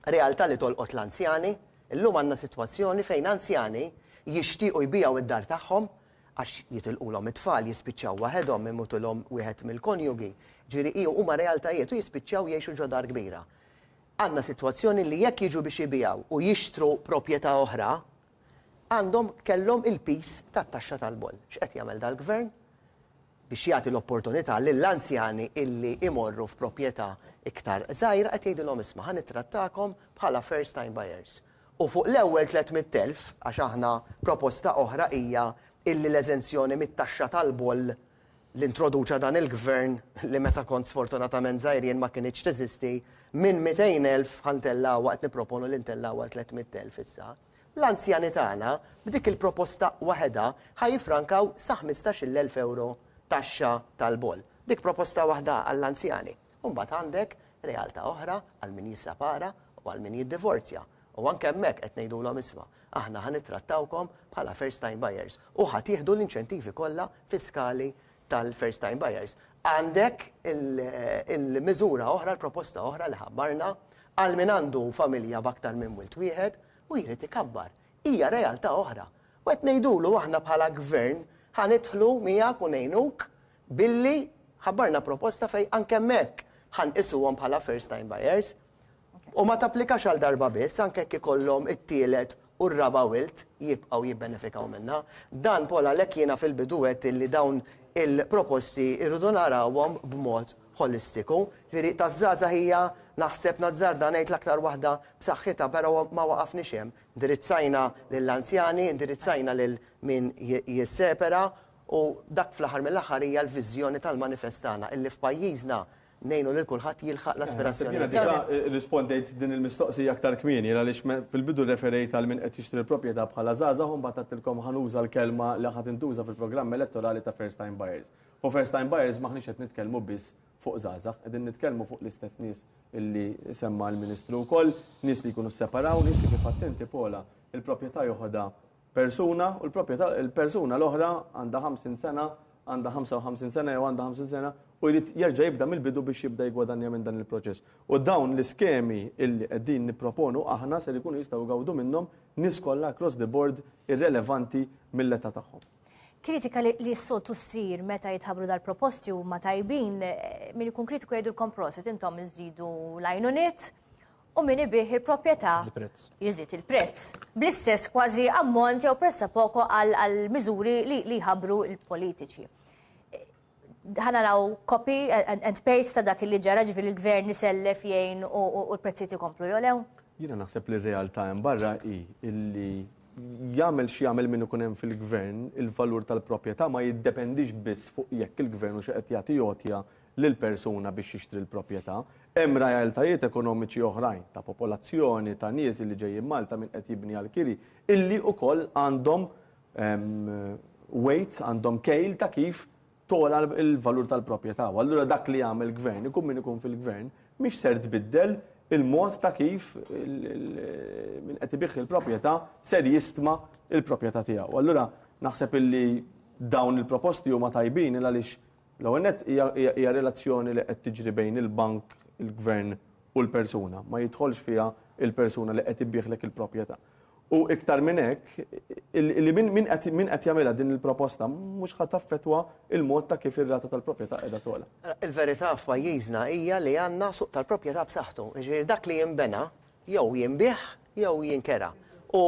realtà li tolqot l-anzjani. Illum għandna sitwazzjoni fejn anzjani jixtiequ jbigħu d-dar tagħhom għax jitilqulhom it-tfal, jispiċċaw waħedhom, imutilhom wieħed mill-konjugi. Ġifieri hi huma realtajiet u jispiċċaw jgħixu ġo dar kbira. Għandna sitwazzjoni li jekk jiġu biex ibigħu u jixtru proprjetà oħra, għandhom kellhom il-piż tat-taxxa tal-boll. X'qed jagħmel dal-Gvern? Biex jagħti l-opportunità lill-anzjani illi imorru f'proprjetà iktar żgħira qed jgħidilhom isma' ħa nittrattakom bħala first time buyers. U fuq l-ewwel 300,000, għax aħna proposta oħra hija illi l-eżenzjoni mit-taxxa tal-boll li introduċa dan il-Gvern li meta kont sfortunatament żgħir jien ma kinitx teżisti, minn 200,000 ħa ntellgħuha qed nipproponu li ntellgħuha għal 300,000 issa. L-anzjani tagħna b'dik il-proposta waħedha ħa jiffrankaw sa 15-il elf ewro taxxa tal-boll. Dik proposta waħda għall-anzjani. U mbagħad għandek realtà oħra għal min jissepara u għal min jiddivorzja. U anke hemmhekk qed ngħidulhom isma' aħna ħa nittrattawkom bħala first time buyers u ħa tieħdu l-inċentivi kollha fiskali tal-first time buyers. Għandek il-miżura oħra, l-proposta oħra li ħabbarna għal min għandu familja b'aktar minn wild wieħed u jrid ikabbar. Hija realtà oħra. U qed ngħidulu aħna bħala gvern ħa nidħlu miegħek u ngħinuk billi ħabbarna proposta fejn anke hemmhekk ħa nqisuhom bħala first time buyers. U ma tapplikax għal darba biss, anke jekk ikollhom it-tielet u r-raba' wild jibqgħu jibbenefikaw minnha. Dan Paul għalhekk jiena fil-bidu għedt illi dawn il-proposti rridu narawhom b'mod ħolistiku. Ġifieri taż-żgħażagħ hija naħseb nazzarda ngħid l-aktar waħda b'saħħitha però ma waqafniex hemm. Indirizzajna lill-anzjani, indirizzajna lil min jissepera u dak fl-aħħar mill-aħħar hija l-viżjoni tal-manifest tagħna illi f'pajjiżna ngħinu lil kulħadd jilħaq l-aspirazzjonijiet tiegħu. Jiena diġà rrispondejt din il-mistoqsija aktar kmieni, għaliex fil-bidu rreferejt għal min qed jixtri l-proprjetà bħala żgħażagħ u mbagħad għedtilkom ħa nuża l-kelma li ħa tintuża fil-programm elettorali ta' first time buyers. U first time buyers m'aħniex qed nitkellmu biss fuq żgħażagħ, qegħdin nitkellmu fuq l-istess nies illi semma l-Ministru wkoll, nies li jkunu sseparaw, nies li kif għedt inti Paula, il-proprjetà joħodha persuna u l-proprjetà il-persuna l-oħra għandha 50 sena, għandha 55 sena jew għandha 50 sena u jrid jerġa' jibda mill-bidu biex jibda jigwadanja minn dan il-proċess. U dawn l-iskemi illi qegħdin nipproponu aħna ser ikunu jistgħu jgawdu minnhom nies kollha across the board irrelevanti mill-età tagħhom. Kritika li li s-soltu ssir meta jitħabbru dal-proposti huma tajbin, min ikun kritiku jgħidulkom proset intom iżidu l-għajnuniet u min ibigħ il-proprjetà jiżid il-prezz. Bl-istess kważi ammont jew pressapoko għal miżuri li jħabbru l-politiċi. Ħa naraw copy and paste ta' dak li ġara ġifieri l-gvern isellef jgħin u l-prezzijiet ikomplu jogħlew? Jiena naħseb li r-realtà hemm barra hi illi jagħmel x'jagħmel min ikun hemm fil-gvern, il-valur tal-proprjetà ma jiddependix biss fuq jekk il-gvern hux qed jagħti għotja lil persuna biex jixtri l-proprjetà. Hemm realtajiet ekonomiċi oħrajn ta' popolazzjoni, ta' nies illi ġejjin Malta min qed jibni għall-kiri, illi wkoll għandhom weight, għandhom kejl ta' kif togħla l-valur tal-proprjetà. U allura dak li jagħmel gvern, ikun min ikun fil-gvern, mhix ser tbiddel il-mod ta' kif min qed ibigħ il-proprjetà ser jistma il-proprjetà tiegħu. U allura naħseb illi dawn il-proposti huma tajbin għaliex L-ewwel nett hija relazzjoni li qed tiġri bejn il-bank, il-gvern u l-persuna. Ma jidħolx fiha il-persuna li qed ibigħlek il-proprjetà. U iktar minn hekk, li min qed min qed jagħmilha din il-proposta mhux ħa taffettwa il-mod ta' kif ir-rata tal-proprjetà qiegħda togħla. Il-verità f'pajjiżna hija li għandna suq tal-proprjetà b'saħħtu. Jiġifieri dak li jinbena jew jinbiegħ jew jinkera. U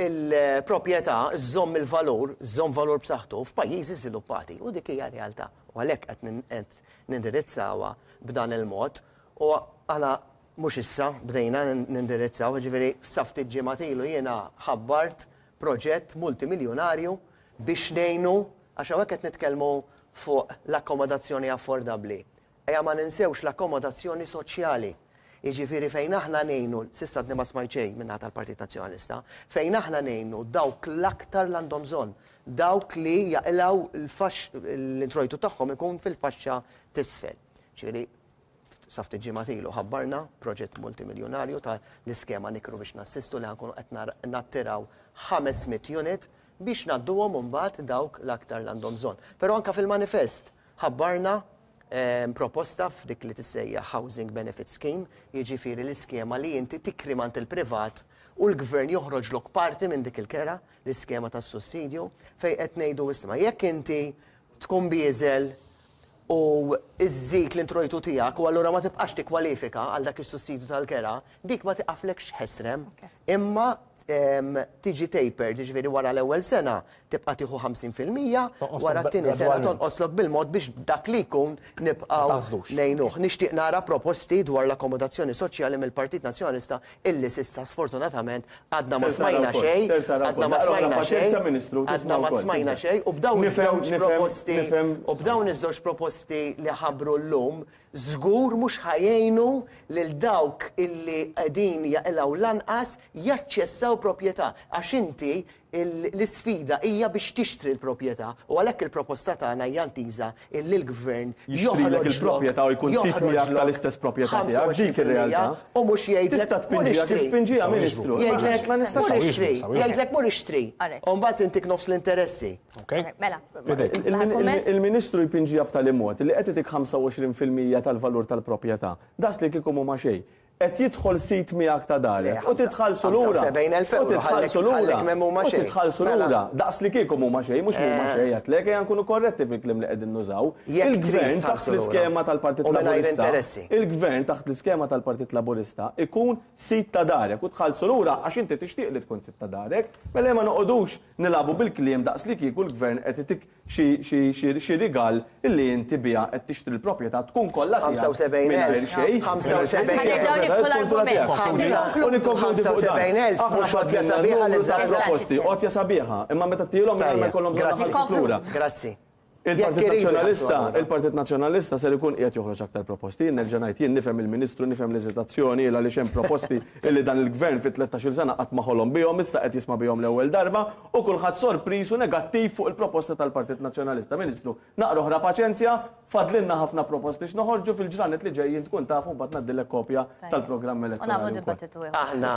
il-proprjetà żżomm il-valur, żżomm valur b'saħħtu f'pajjiżi żviluppati u dik hija realtà. U għalhekk qed nindirizzawha b'dan il-mod u aħna mhux issa bdejna nindirizzaw, jiġifieri sa ftit ġimgħat ilu jiena ħabbart proġett multimiljonarju biex ngħinu għax hawnhekk qed nitkellmu fuq l-akkomodazzjoni affordabbli. Ejja ma ninsewx l-akkomodazzjoni soċjali. Jiġifieri fejn aħna ngħinu, s'issa għadni ma smajt xejn min-naħa tal-Partit Nazzjonalista, fejn aħna ngħinu dawk l-aktar li għandhom bżonn, dawk li jaqilgħu l-faxx, l-introjtu tagħhom ikun fil-faxxa t'isfel. Ġifieri sa ftit ġimgħat ilu ħabbarna proġett multimiljunarju ta' l-iskema Nikru biex Nassistu li ħa nkunu qed nattiraw 500 unit. biex ngħadduhom imbagħad dawk l-aktar li għandhom bżonn. Però anke fil-manifest ħabbarna proposta f'dik li tissejjaħ Housing Benefit Scheme, jiġifieri l-iskema li inti tikri m'għand il-privat u l-gvern joħroġlok parti minn dik il-kera, l-iskema tas-sussidju, fejn qed ngħidu isma' jekk inti tkun bieżel u żżid l-introjtu tiegħek u allura ma tibqax tikkwalifika għal dak is-sussidju tal-kera, dik ma tiqaflekx ħesrem, imma tiġi tapered, jiġifieri wara l-ewwel sena tibqa' tieħu 50%, wara t-tieni sena tonqoslok bil-mod biex dak li jkun nibqgħu ngħinuh. Nixtieq nara proposti dwar l-akkomodazzjoni soċjali mill-Partit Nazzjonalista illi s'issa sfortunatament għadna ma smajna xejn, għadna ma smajna xejn, għadna ma smajna xejn u b'dawn iż-żewġ proposti u b'dawn iż-żewġ proposti li ħabbru llum żgur mhux ħa jgħinu lil dawk illi qegħdin jaqilgħu l-anqas jaċċessaw proprjetà għax inti l-isfida hija biex tixtri l-proprjetà u għalhekk il-proposta tagħna hija ntiża illi l-Gvern Jixtrilek il-proprjetà u jkun sid miegħek tal-istess proprjetà tiegħek, dik ir-realtà. U mhux jgħidlek Tista' tpinġiha kif tpinġiha, Ministru. Jgħidlek mur ixtri, jgħidlek mur ixtri. U mbagħad intik nofs l-interessi. Mela. Il-Ministru jpinġiha b'tali mod li qed itik 25% tal-valur tal-proprjetà. Daqs li kieku mhuma xejn. Qed jidħol sid miegħek ta' darek u titħallsu lura. U titħallsu lura. U titħallsu lura. Daqs li kieku m'huma xejn, mhux m'huma xejn għedtlek, ejja nkunu korretti fil-kliem li qegħdin nużaw. Il-Gvern taħt l-iskema tal-Partit Laburista, il-Gvern taħt l-iskema tal-Partit Laburista ikun sid ta' darek u tħallsu lura għax inti tixtieq li tkun sid ta' darek. Mela ejja ma noqogħdux nilagħbu bil-kliem daqs li kieku l-Gvern qed itik xi rigal illi inti biha qed tixtri l-proprjetà tkun kollha tiegħek mingħajr xejn. 75,000. U nikkonkludi fuq dan. Aħna fadlilna numru ta' proposti, għotja sabiħa, imma meta ttielhom mingħajr ma jkollhom bżonn iħallsuk lura. Grazzi. Il-Partit Nazzjonalista, il-Partit Nazzjonalista ser ikun qiegħed joħroġ aktar proposti. Jien nerġa' ngħid, jien nifhem il-Ministru, nifhem l-eżitazzjoni il għaliex hemm proposti illi dan il-Gvern fi 13-il sena qatt ma ħolom bihom, issa qed jisma' bihom l-ewwel darba u kulħadd sorpriż u negattiv fuq il-proposta tal-Partit Nazzjonalista. Ministru, naqra oħra paċenzja, fadlilna ħafna proposti x'noħorġu fil-ġranet li ġejjin tkun taf u mbagħad ngħaddilek kopja tal-programm elettorali wkoll. Aħna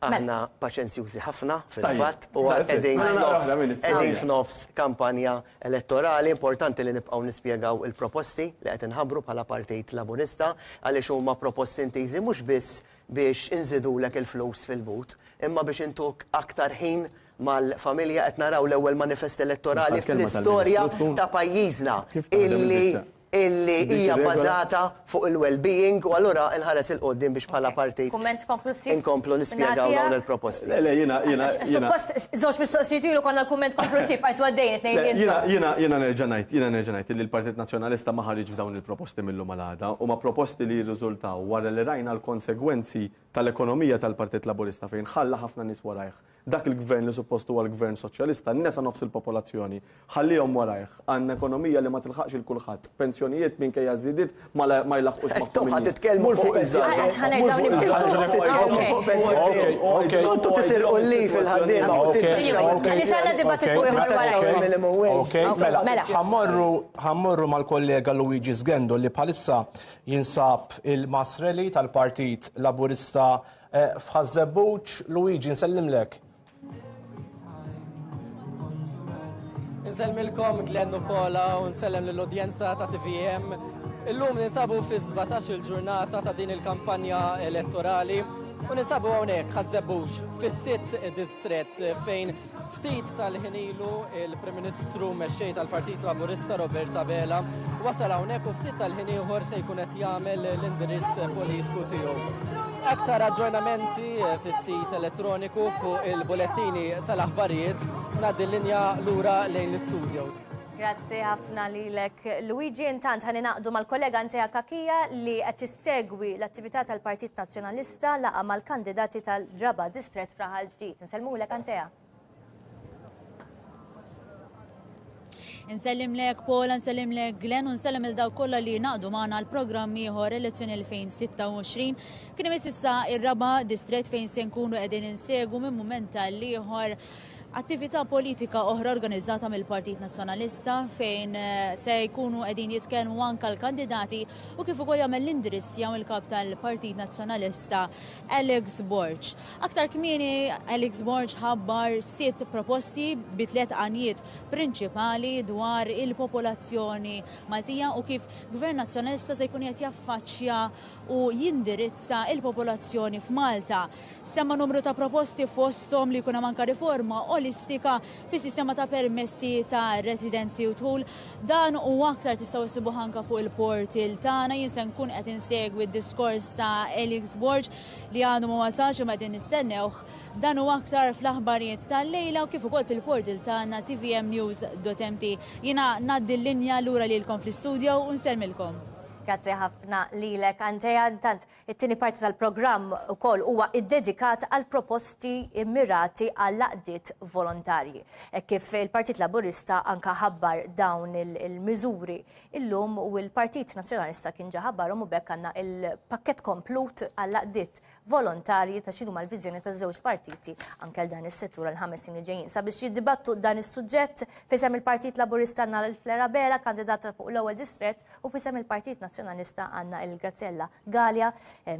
Aħna paċenzjużi ħafna fil-fatt u qegħdin f'nofs qegħdin f'nofs kampanja elettorali. Importanti li nibqgħu nispjegaw il-proposti li qed inħabbru bħala Partit Laburista għaliex huma proposti intiżi mhux biss biex inżidulek il-flus fil-but, imma biex intuk aktar ħin mal-familja. Qed naraw l-ewwel manifest elettorali fl-istorja ta' pajjiżna illi illi hija bbażata fuq il-well-being u allura nħares 'il quddiem biex bħala partit Kumment konklusiv? inkomplu nispjegaw dawn il-proposti. Le, le, jiena, jiena, jiena. Suppost żewġ mistoqsijiet ilu konna l-kumment konklusiv bqajtu għaddejjin it-tnejn li intom. Jiena, jiena, jiena nerġa' ngħid, jiena nerġa' ngħid illi l-Partit Nazzjonalista ma ħariġx b'dawn il-proposti mil-lum għal għada. Huma proposti li jirriżultaw wara li rajna l-konsegwenzi tal-ekonomija tal-Partit Laburista fejn ħalla ħafna nies warajh Dak il-gvern li suppost huwa l-gvern soċjalista nesa nofs il-popolazzjoni. Ħalliehom warajh. Għandna ekonomija li ma tilħaqx 'il kulħadd. Pensjonijiet minkejja ż-żidiet ma ma jlaħħqux magħhom in-nies. Mur fuq iż-żgħażagħ. Mur fuq iż-żgħażagħ. Kontu tisirqu l-leave il-ħaddiema u Ħa mmorru mal-kollega Luigi Sgendo li bħalissa jinsab il-mass rally tal-Partit Laburista F'Ħaż-Żebbuġ, Luigi, nsellimlek. Insellmilkom Glenn u Paula u nsellem lill-udjenza ta' TVM. Illum ninsabu fi 17 il-ġurnata ta' din il-kampanja elettorali u ninsabu hawnhekk Ħaż-Żebbuġ fis-sitt distrett fejn Ftit tal-ħin ilu il-Prim Ministru Mexxej tal-Partit Laburista Robert Abela wasal hawnhekk u ftit tal-ħin ieħor se jkun qed jagħmel l-indirizz politiku tiegħu. Aktar aġġornamenti fis-sit elettroniku fuq il-bulettini tal-aħbarijiet ngħaddi l-linja lura lejn l-istudios. Grazzi ħafna lilek Luigi. Intant ħa ningħaqdu mal-kollega Antea Cachia li qed issegwi l-attività tal-Partit Nazzjonalista laqgħa mal-kandidati tal-Raba' Distrett f'Raħal Ġdid. Insellmulek Antea. Insellimlek Paula, nsellimlek Glenn u nsellem il dawk kollha li naqdu magħna għal programm ieħor Elezzjoni 2026. Kien imiss issa ir-raba' distrett fejn se nkunu qegħdin insegwu minn mument għal ieħor. attività politika oħra organizzata mill-Partit Nazzjonalista fejn eh, se jkunu qegħdin jitkellmu anke l-kandidati u kif ukoll jagħmel l-indirizz tiegħu il-kap tal-Partit Nazzjonalista Alex Borg. Aktar kmieni Alex Borg ħabbar sitt proposti bi tliet għanijiet prinċipali dwar il-popolazzjoni Maltija u kif Gvern Nazzjonalista se jkun qed jaffaċċja u jindirizza il-popolazzjoni f'Malta. Semma numru ta' proposti fosthom li jkun hemm anke riforma olistika fis-sistema ta' permessi ta' residenzi u dħul. Dan u aktar tistgħu issibuh anke fuq il-portal tagħna. Jien se nkun qed insegwi d-diskors ta' Alex Borg li għadu ma wasalx imma qegħdin nistennewh. Dan u aktar fl-aħbarijiet tal-lejla u kif ukoll fil-portal tagħna tvmnews.mt. Jiena ngħaddi l-linja lura lilkom fl-istudio u nsellmilkom. Grazzi ħafna lilek Antea. Intant It-tieni parti tal-programm ukoll huwa ddedikat għal proposti mmirati għall-għaqdiet volontarji. Hekk kif il-Partit Laburista anka ħabbar dawn il-miżuri illum u l-Partit Nazzjonalista kien ġa ħabbarhom u b'hekk għandna il-pakkett komplut għall-għaqdiet volontarji ta' x'inhuma l-viżjoni taż-żewġ partiti anke għal dan is-settur għal ħames snin li ġejjin. Sabiex jiddibattu dan is-suġġett f'isem il-Partit Laburista għandna l-Flera Bela, kandidata fuq l-ewwel distrett, U f'isem il-Partit Nazzjonalista għandna il-Graziella Galea,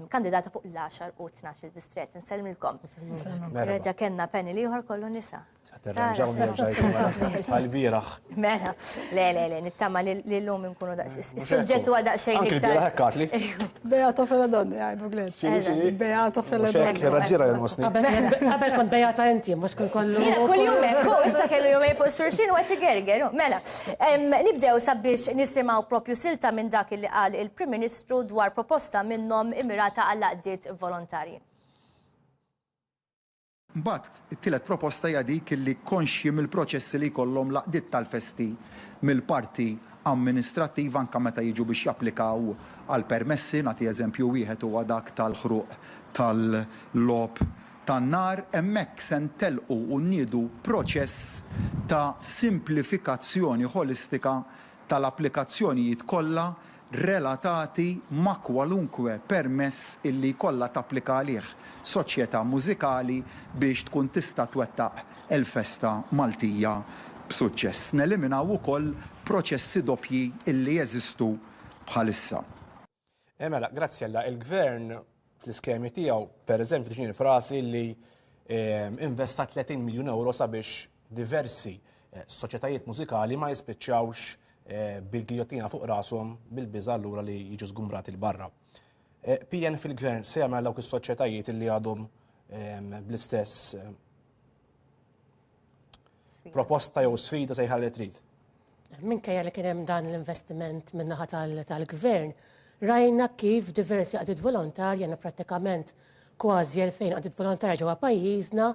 kandidata fuq l-10 u 12 distrett. Nsellmilkom. Reġa' kellna panel ieħor kollu nisa. Terranġaw nerġa' bħal-bieraħ. Mela, le, le, le, nittama li l-lum nkunu daqs. Is-suġġett huwa daqsxejn iktar. Anki l-bieraħ hekk li. Beato fella donni, għajdu Glenn. Beato fella donni. Raġġira jonqosni. Qabel kont beata inti, mhux kun kollu. Kull jum hekk, issa kellu jumej fuq xulxin u qed igerger. Mela, nibdew sabiex nisimgħu propju silta minn dak li qal il-Prim Ministru dwar proposta minnhom immirata għall-għaqdiet volontarji. Mbagħad, it-tielet proposta hija dik li konxji mill-proċessi li jkollhom l-għaqdiet tal-festi mill-parti amministrattiva anke meta jiġu biex japplikaw għal permessi, nagħti eżempju wieħed huwa dak tal-ħruq tal-logħob tan-nar, hemmhekk se ntellqu u nniedu proċess ta' simplifikazzjoni ħolistika tal-applikazzjonijiet kollha relatati ma' kwalunkwe permess illi jkollha tapplika għalih soċjetà mużikali biex tkun tista' twettaq il-festa Maltija b'suċċess. Neliminaw ukoll proċessi doppji illi jeżistu bħalissa. Eh, mela, Graziella, il-gvern fl-iskemi tiegħu, per eżempju, tiġini frasi li ehm, investa 30 miljun euro sabiex diversi eh, soċjetajiet mużikali ma jispiċċawx eh, bil-gijottina fuq rashom bil-biża allura li jiġu żgumbrati l barra. Eh, PN fil-gvern se jagħmel dawk is-soċjetajiet li għadhom ehm, bl-istess proposta jew sfida sejħa li trid. Minkejja li kien hemm dan l-investiment min-naħa tal-gvern, rajna kif diversi għaqdiet volontarji għandna prattikament kważi 2000 għaqdiet volontarja ġewwa pajjiżna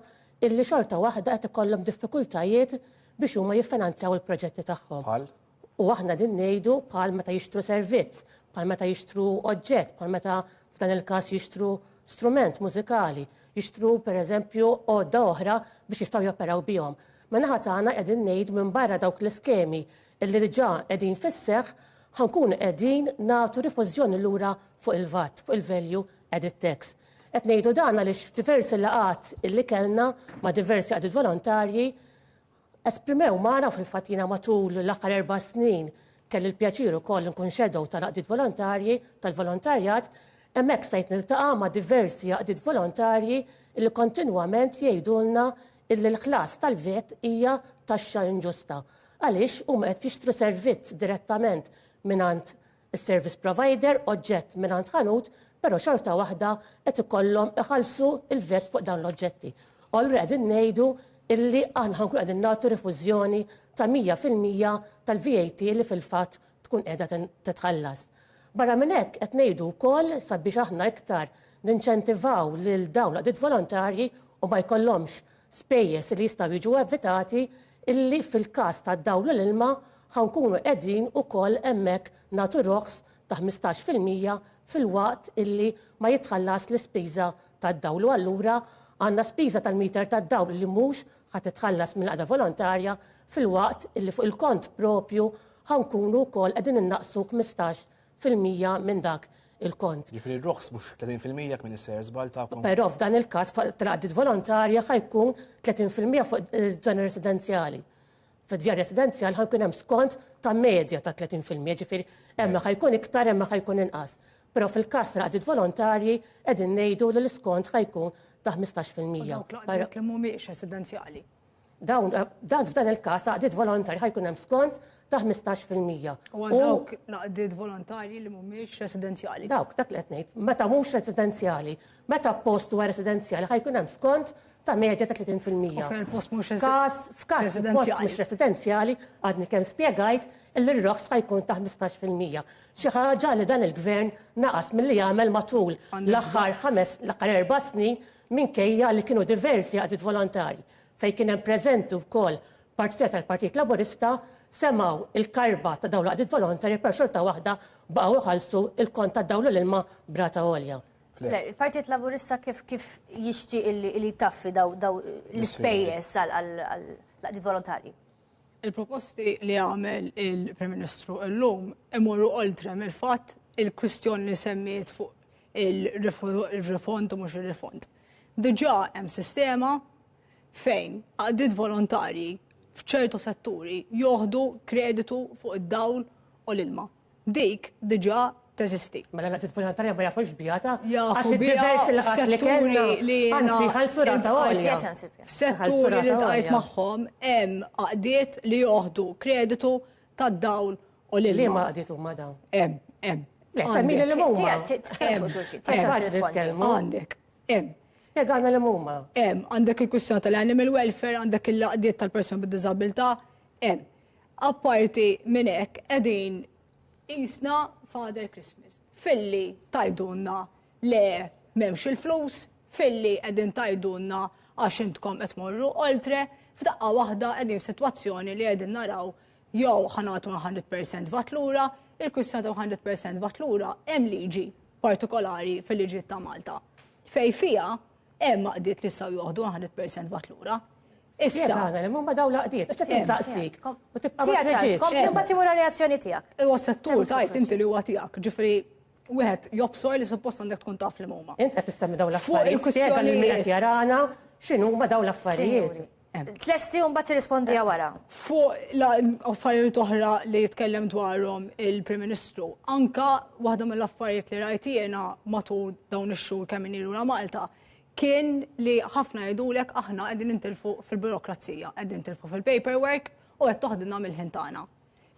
illi xorta waħda qed ikollhom diffikultajiet biex huma jiffinanzjaw il-proġetti tagħhom. Bħal? U aħna din ngħidu bħal meta jixtru servizz, bħal meta jixtru oġġett, bħal meta f'dan il-każ jixtru strument mużikali, jixtru pereżempju għodda oħra biex jistgħu joperaw bihom. Min-naħa tagħna qegħdin ngħid minbarra dawk l-iskemi illi diġà qegħdin fis-seħħ, ħa nkunu qegħdin nagħtu rifużjoni lura fuq il-VAT, fuq il-Value Added Tax. Qed ngħidu dan għaliex f'diversi laqgħat illi kellna ma' diversi għaqdiet volontarji, Esprimew magħna u fil-fatt jiena matul l-aħħar erba' snin kelli l-pjaċir ukoll nkun shadow tal-għaqdiet volontarji, tal-volontarjat, hemmhekk stajt niltaqa' ma' diversi għaqdiet volontarji li kontinwament jgħidulna illi l-ħlas tal-VAT hija taxxa inġusta għaliex huma qed jixtru servizz direttament mingħand is-service provider, oġġett mingħand ħanut, però xorta waħda qed ikollhom iħallsu l-VAT fuq dawn l-oġġetti. U allura qegħdin ngħidu illi aħna ħa nkunu qegħdin nagħtu rifużjoni ta' 100% tal-VAT li fil-fatt tkun qiegħda titħallas. Barra minn hekk qed ngħidu wkoll sabiex aħna iktar ninċentivaw lil dawn l-għaqdiet volontarji u ma jkollhomx spejjeż li jistgħu jiġu evitati illi fil-każ tad-dawl u l-ilma ħa nkunu qegħdin ukoll hemmhekk nagħtu roħs ta' 15% filwaqt illi ma jitħallas l-ispiża tad-dawl u allura għandna spiża tal-meter tad-dawl li mhux ħa titħallas mill-għaqda volontarja filwaqt illi fuq il-kont proprju ħa nkunu wkoll qegħdin innaqqsu 15% minn dak il-kont. Jiġifieri r-roħs mhux 30% jekk m'iniex sejjer żball tagħkom. Però f'dan il-każ tal-għaqdiet volontarja ħa jkun 30% fuq iż-żoni residenzjali. Fid-djar residenzjali ħa jkun hemm skont ta' medja ta' 30%, ġifieri hemm ħa jkun iktar hemm ħa jkun inqas. Però fil-każ tal-għaqdiet volontarji qegħdin ngħidu li l-iskont ħa jkun ta' 15%. U dawk l-għaqdiet li mhumiex residenzjali. Dawn, dan f'dan il-każ għaqdiet volontarji ħa jkun hemm skont ta' 15%. U għal dawk l-għaqdiet volontarji li mhumiex residenzjali. Dawk, dak li qed ngħid, meta mhux residenzjali, meta post huwa residenzjali ħa jkun hemm skont ta' medja ta' 30%. U fejn il-post mhux F'każ post mhux residenzjali għadni kemm spjegajt li r-roħs ħa jkun ta' 15%. Xi ħaġa li dan il-gvern naqas milli jagħmel matul l-aħħar ħames l-aħħar erba' snin minkejja li kienu diversi għaqdiet volontarji fejn kien hemm preżenti wkoll partitarji tal-Partit Laburista, semgħu l-karba ta' dawn l-għaqdiet volontarji però xorta waħda baqgħu iħallsu l-kont tad-dawl u l-ilma b'rata għolja. Flair, il-Partit Laburista kif kif jixtieq li jtaffi daw l-ispejjeż għall-għaqdiet volontarji? Il-proposti li għamel il-Prim Ministru llum imorru oltre mill-fatt il-kwistjoni li semmiet fuq il-rifond u mhux ir-rifond. Diġà hemm sistema fejn għaqdiet volontarji f'ċertu setturi joħdu kreditu fuq id-dawl u l-ilma. Dik diġà teżisti. Mela l-għaqdiet volontarja ma jafux biha ta' Jafu biha f'setturi li Anzi, ħallsu rata għolja. F'setturi li ltqajt magħhom hemm għaqdiet li joħdu kreditu tad-dawl u l-ilma. Liema għaqdiet huma dawn? Hemm, hemm. Le, semmili li huma. Għandek, hemm. Spjegana li huma. Hemm, għandek il-kwistjoni tal-animal welfare, għandek il-għaqdiet tal-persuni bid-diżabilità, hemm. Apparti minn hekk qegħdin qisna Father Christmas. Filli tgħidulna le m'hemmx il-flus, filli qegħdin tgħidulna għax intkom qed tmorru oltre, f'daqqa waħda qegħdin f'sitwazzjoni li qegħdin naraw jew ħa nagħtu 100% vat lura, il-kwistjoni ta' 100% vat lura hemm liġi partikolari fil-liġijiet ta' Malta fejn fiha Hemm għaqdiet li jistgħu joħdu 100% vat lura. Issa. Għana li mumma daw l-għaqdiet, għax qed insaqsik. U tibqa' ma tweġibx. Kompli mbagħad imur reazzjoni tiegħek. Huwa settur tajt inti li huwa tiegħek, ġifieri wieħed jobsor li suppost għandek tkun taf li huma. Int qed tissemmi dawn l-affarijiet. Spjega lil min qed jarana x'inhuma dawn l-affarijiet. Tlesti u mbagħad tirrispondiha wara. Fuq affarijiet oħra li jitkellem dwarhom il-Prim Ministru, anka waħda mill-affarijiet li rajt jiena matul dawn ix-xhur kemm inni lura Malta, kien li ħafna jgħidulek aħna qegħdin nintilfu fil-burokrazija, qegħdin nintilfu fil-paperwork u qed toħdilna mill-ħin tagħna.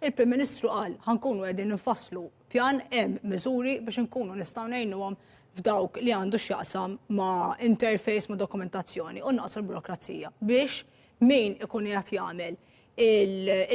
Il-Prim Ministru qal ħa nkunu qegħdin infasslu pjan hemm miżuri biex inkunu nistgħu ngħinuhom f'dawk li għandu x'jaqsam ma' interface ma' dokumentazzjoni u naqsu l-burokrazija biex min ikun qiegħed jagħmel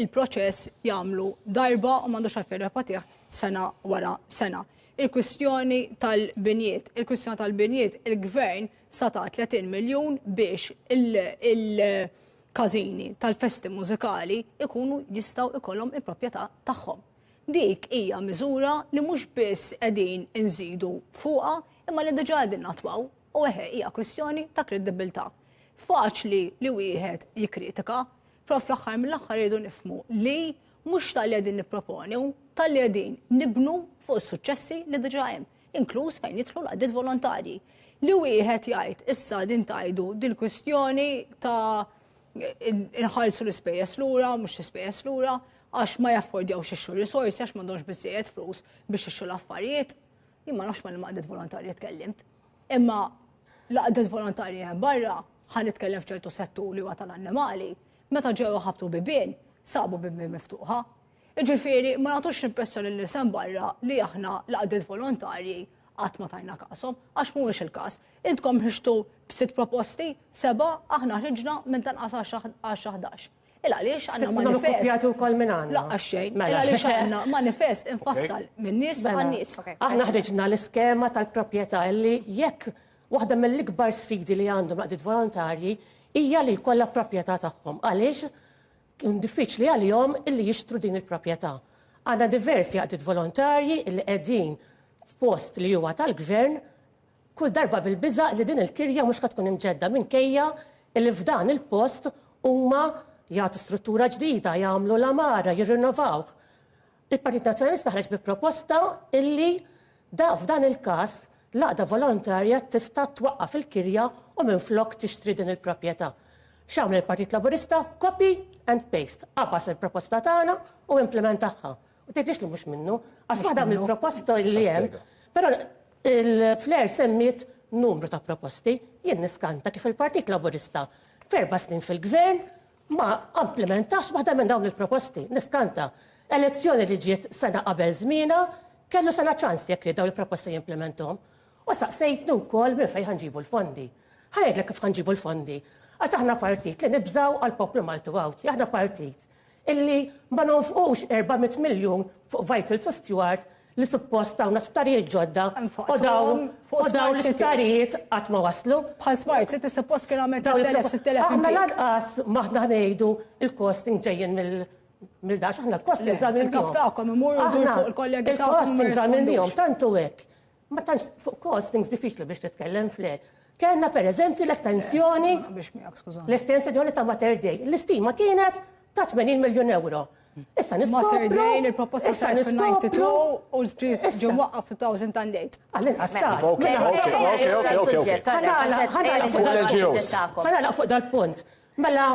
il-proċess jagħmlu darba u m'għandux għalfejn jirrepetih sena wara sena. Il-kwistjoni tal-binjiet, il-kwistjoni tal-binjiet, il-gvern sa ta 30 miljun biex il- każini tal-festi mużikali jkunu jistgħu jkollhom il-proprjetà tagħhom. Dik hija miżura li mhux biss qegħdin inżidu fuqha imma li diġà qegħdin nattwaw u eħe hija kwistjoni ta' kredibbiltà. Faċli li wieħed jikkritika, però fl-aħħar mill-aħħar irridu nifhmu li mhux talli qegħdin nipproponu, talli qegħdin nibnu fuq is-suċċessi li diġà hemm. inkluż fejn jidħlu l-għaqdiet volontarji. Li wieħed jgħid issa din tgħidu dil-kwistjoni ta' inħallsu l-ispejjeż lura, mhux l-ispejjeż lura, għax ma jaffordjawx jixtru risorsi, għax m'għandhomx biżżejjed flus biex jixtru l-affarijiet. Jien ma nafx ma l-għaqdiet volontarji tkellimt. Imma l-għaqdiet volontarji hemm barra, ħa nitkellem f'ċertu settur li huwa tal-annimali, meta ġew ħabtu bibien, sabu bibien miftuħa. Jiġifieri ma nagħtux l-impressjoni lin-nies hemm barra li aħna l-għaqdiet volontarji qatt ma tajna kashom, għax mhuwiex il-każ. Intkom ħriġtu b'sitt proposti, sebgħa, aħna ħriġna minn tanqas għaxra 11. Il għaliex għandna manifest. Kopjati wkoll minn għandna. Laqqas xejn. Il għaliex għandna manifest infassal minn nies mela. għan-nies. Aħna ħriġna l-iskema tal-proprjetà li jekk waħda mill-ikbar sfidi li għandhom l-għaqdiet volontarji hija li jkollha proprjetà tagħhom. Għaliex Kien diffiċli għalihom illi jixtru din il-proprjetà. Għandna diversi għaqdiet volontarji illi qegħdin f'post li huwa tal-Gvern kull darba bil-biża' li din il-kirja mhux ħa tkun imġedda minkejja illi f'dan il-post huma jagħtu struttura ġdida, jagħmlu l-għamara, jirrinnovawh. Il-Partit Nazzjonalista ħareġ bi proposta illi Da f'dan il-każ l-għaqda volontarja tista' twaqqaf il-kirja u minflok tixtri din il-proprjetà. X'għamel il-Partit Laburista? Copy and paste. Qabas il-proposta tagħna u implementaha. U tgħidlix li mhux minnu, għax waħda mill-proposti li hemm, però il-Flair semmiet numru ta' proposti, jien niskanta kif il-Partit Laburista f'erba' snin fil-gvern ma implementax waħda minn dawn il-proposti. Niskanta. Elezzjoni li ġiet sena qabel żmienha, kellu sena ċans jekk ried dawn il-proposti jimplementhom. U saqsejtni wkoll minn fejn ħa nġibu l-fondi. Ħa ngħidlek kif ħa nġibu l-fondi. Għax aħna partit li nibżgħu għall-poplu Malti u Għawdxi. Aħna partit illi ma nonfqux 400 miljun fuq Vitals u Steward li suppost tawna sptarijiet ġodda u dawn u dawn l-isptarijiet qatt ma waslu. Bħal Smart City suppost kien għamel 3000 6000. Aħna lanqas m'aħna ngħidu il-costing ġejjin mill mill dax aħna l-costings għamilniehom. Il-kap tagħkom imur jdur fuq il-kollegi tagħkom. Il-costings għamilniehom tant hu hekk. Ma tantx fuq costings diffiċli biex titkellem fle. Kellna per eżempju l-estensjoni l-estensjoni ta' Mater Dei. L-istima kienet ta' 80 miljun euro. Issa niskopru. Mater Dei, il-proposta saret fil-92 u ġie mwaqqaf fil-2008. Għall-inqas sar. Ħa nagħlaq fuq dal-punt. Mela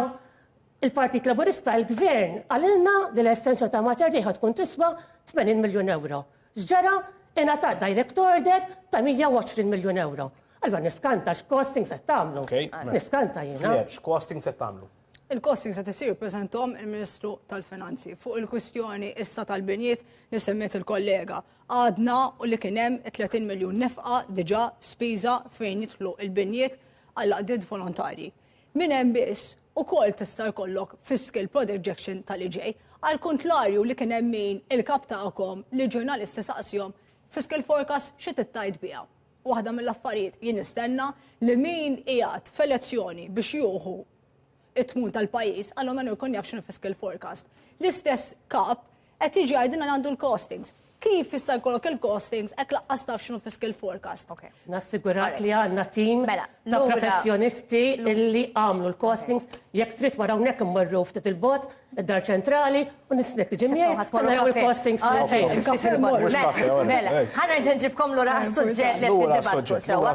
il-Partit Laburista, il-Gvern, qalilna li l-estensjoni ta' Mater Dei ħa tkun tiswa 80 miljun euro. X'ġara? Ingħatat direct order ta' 120 miljun euro. Allura niskanta x'costings qed tagħmlu. Niskanta jiena. Flair, x'costings qed tagħmlu? Il-costings qed isir preżentom il-Ministru tal-Finanzi fuq il-kwistjoni issa tal-binjiet li semmiet il-kollega. Għadna u li kien hemm 30 miljun nefqa diġà spiża fejn jidħlu il-binjiet għall-għaqdiet volontarji. Minn hemm biss ukoll tista' jkollok fiscal projection tal ġej. Għal kuntlarju li kien hemm min il-kap tagħkom li ġurnalisti saqsjom fiscal forecast xi tittajt biha. Waħda mill-affarijiet jien nistenna li min qiegħed f'elezzjoni biex juħu it-tmun tal-pajjiż għalhom jkun jaf x'inhu fiscal forecast. L-istess kap qed jiġi għajdilna li għandu l-costings. Kif jista' jkollok il-costings hekk laqqas taf x'inhu fiscal forecast? Nassigurak li għandna tim mela, ta' professjonisti illi għamlu l-costings. Jekk trid wara hawnhekk immorru ftit il-bot, id-dar ċentrali, u nisnek tiġi miegħi, naraw il-costings. Mela, ħa nerġa' nġibkom lura għas-suġġett li qed niddibattu sewwa.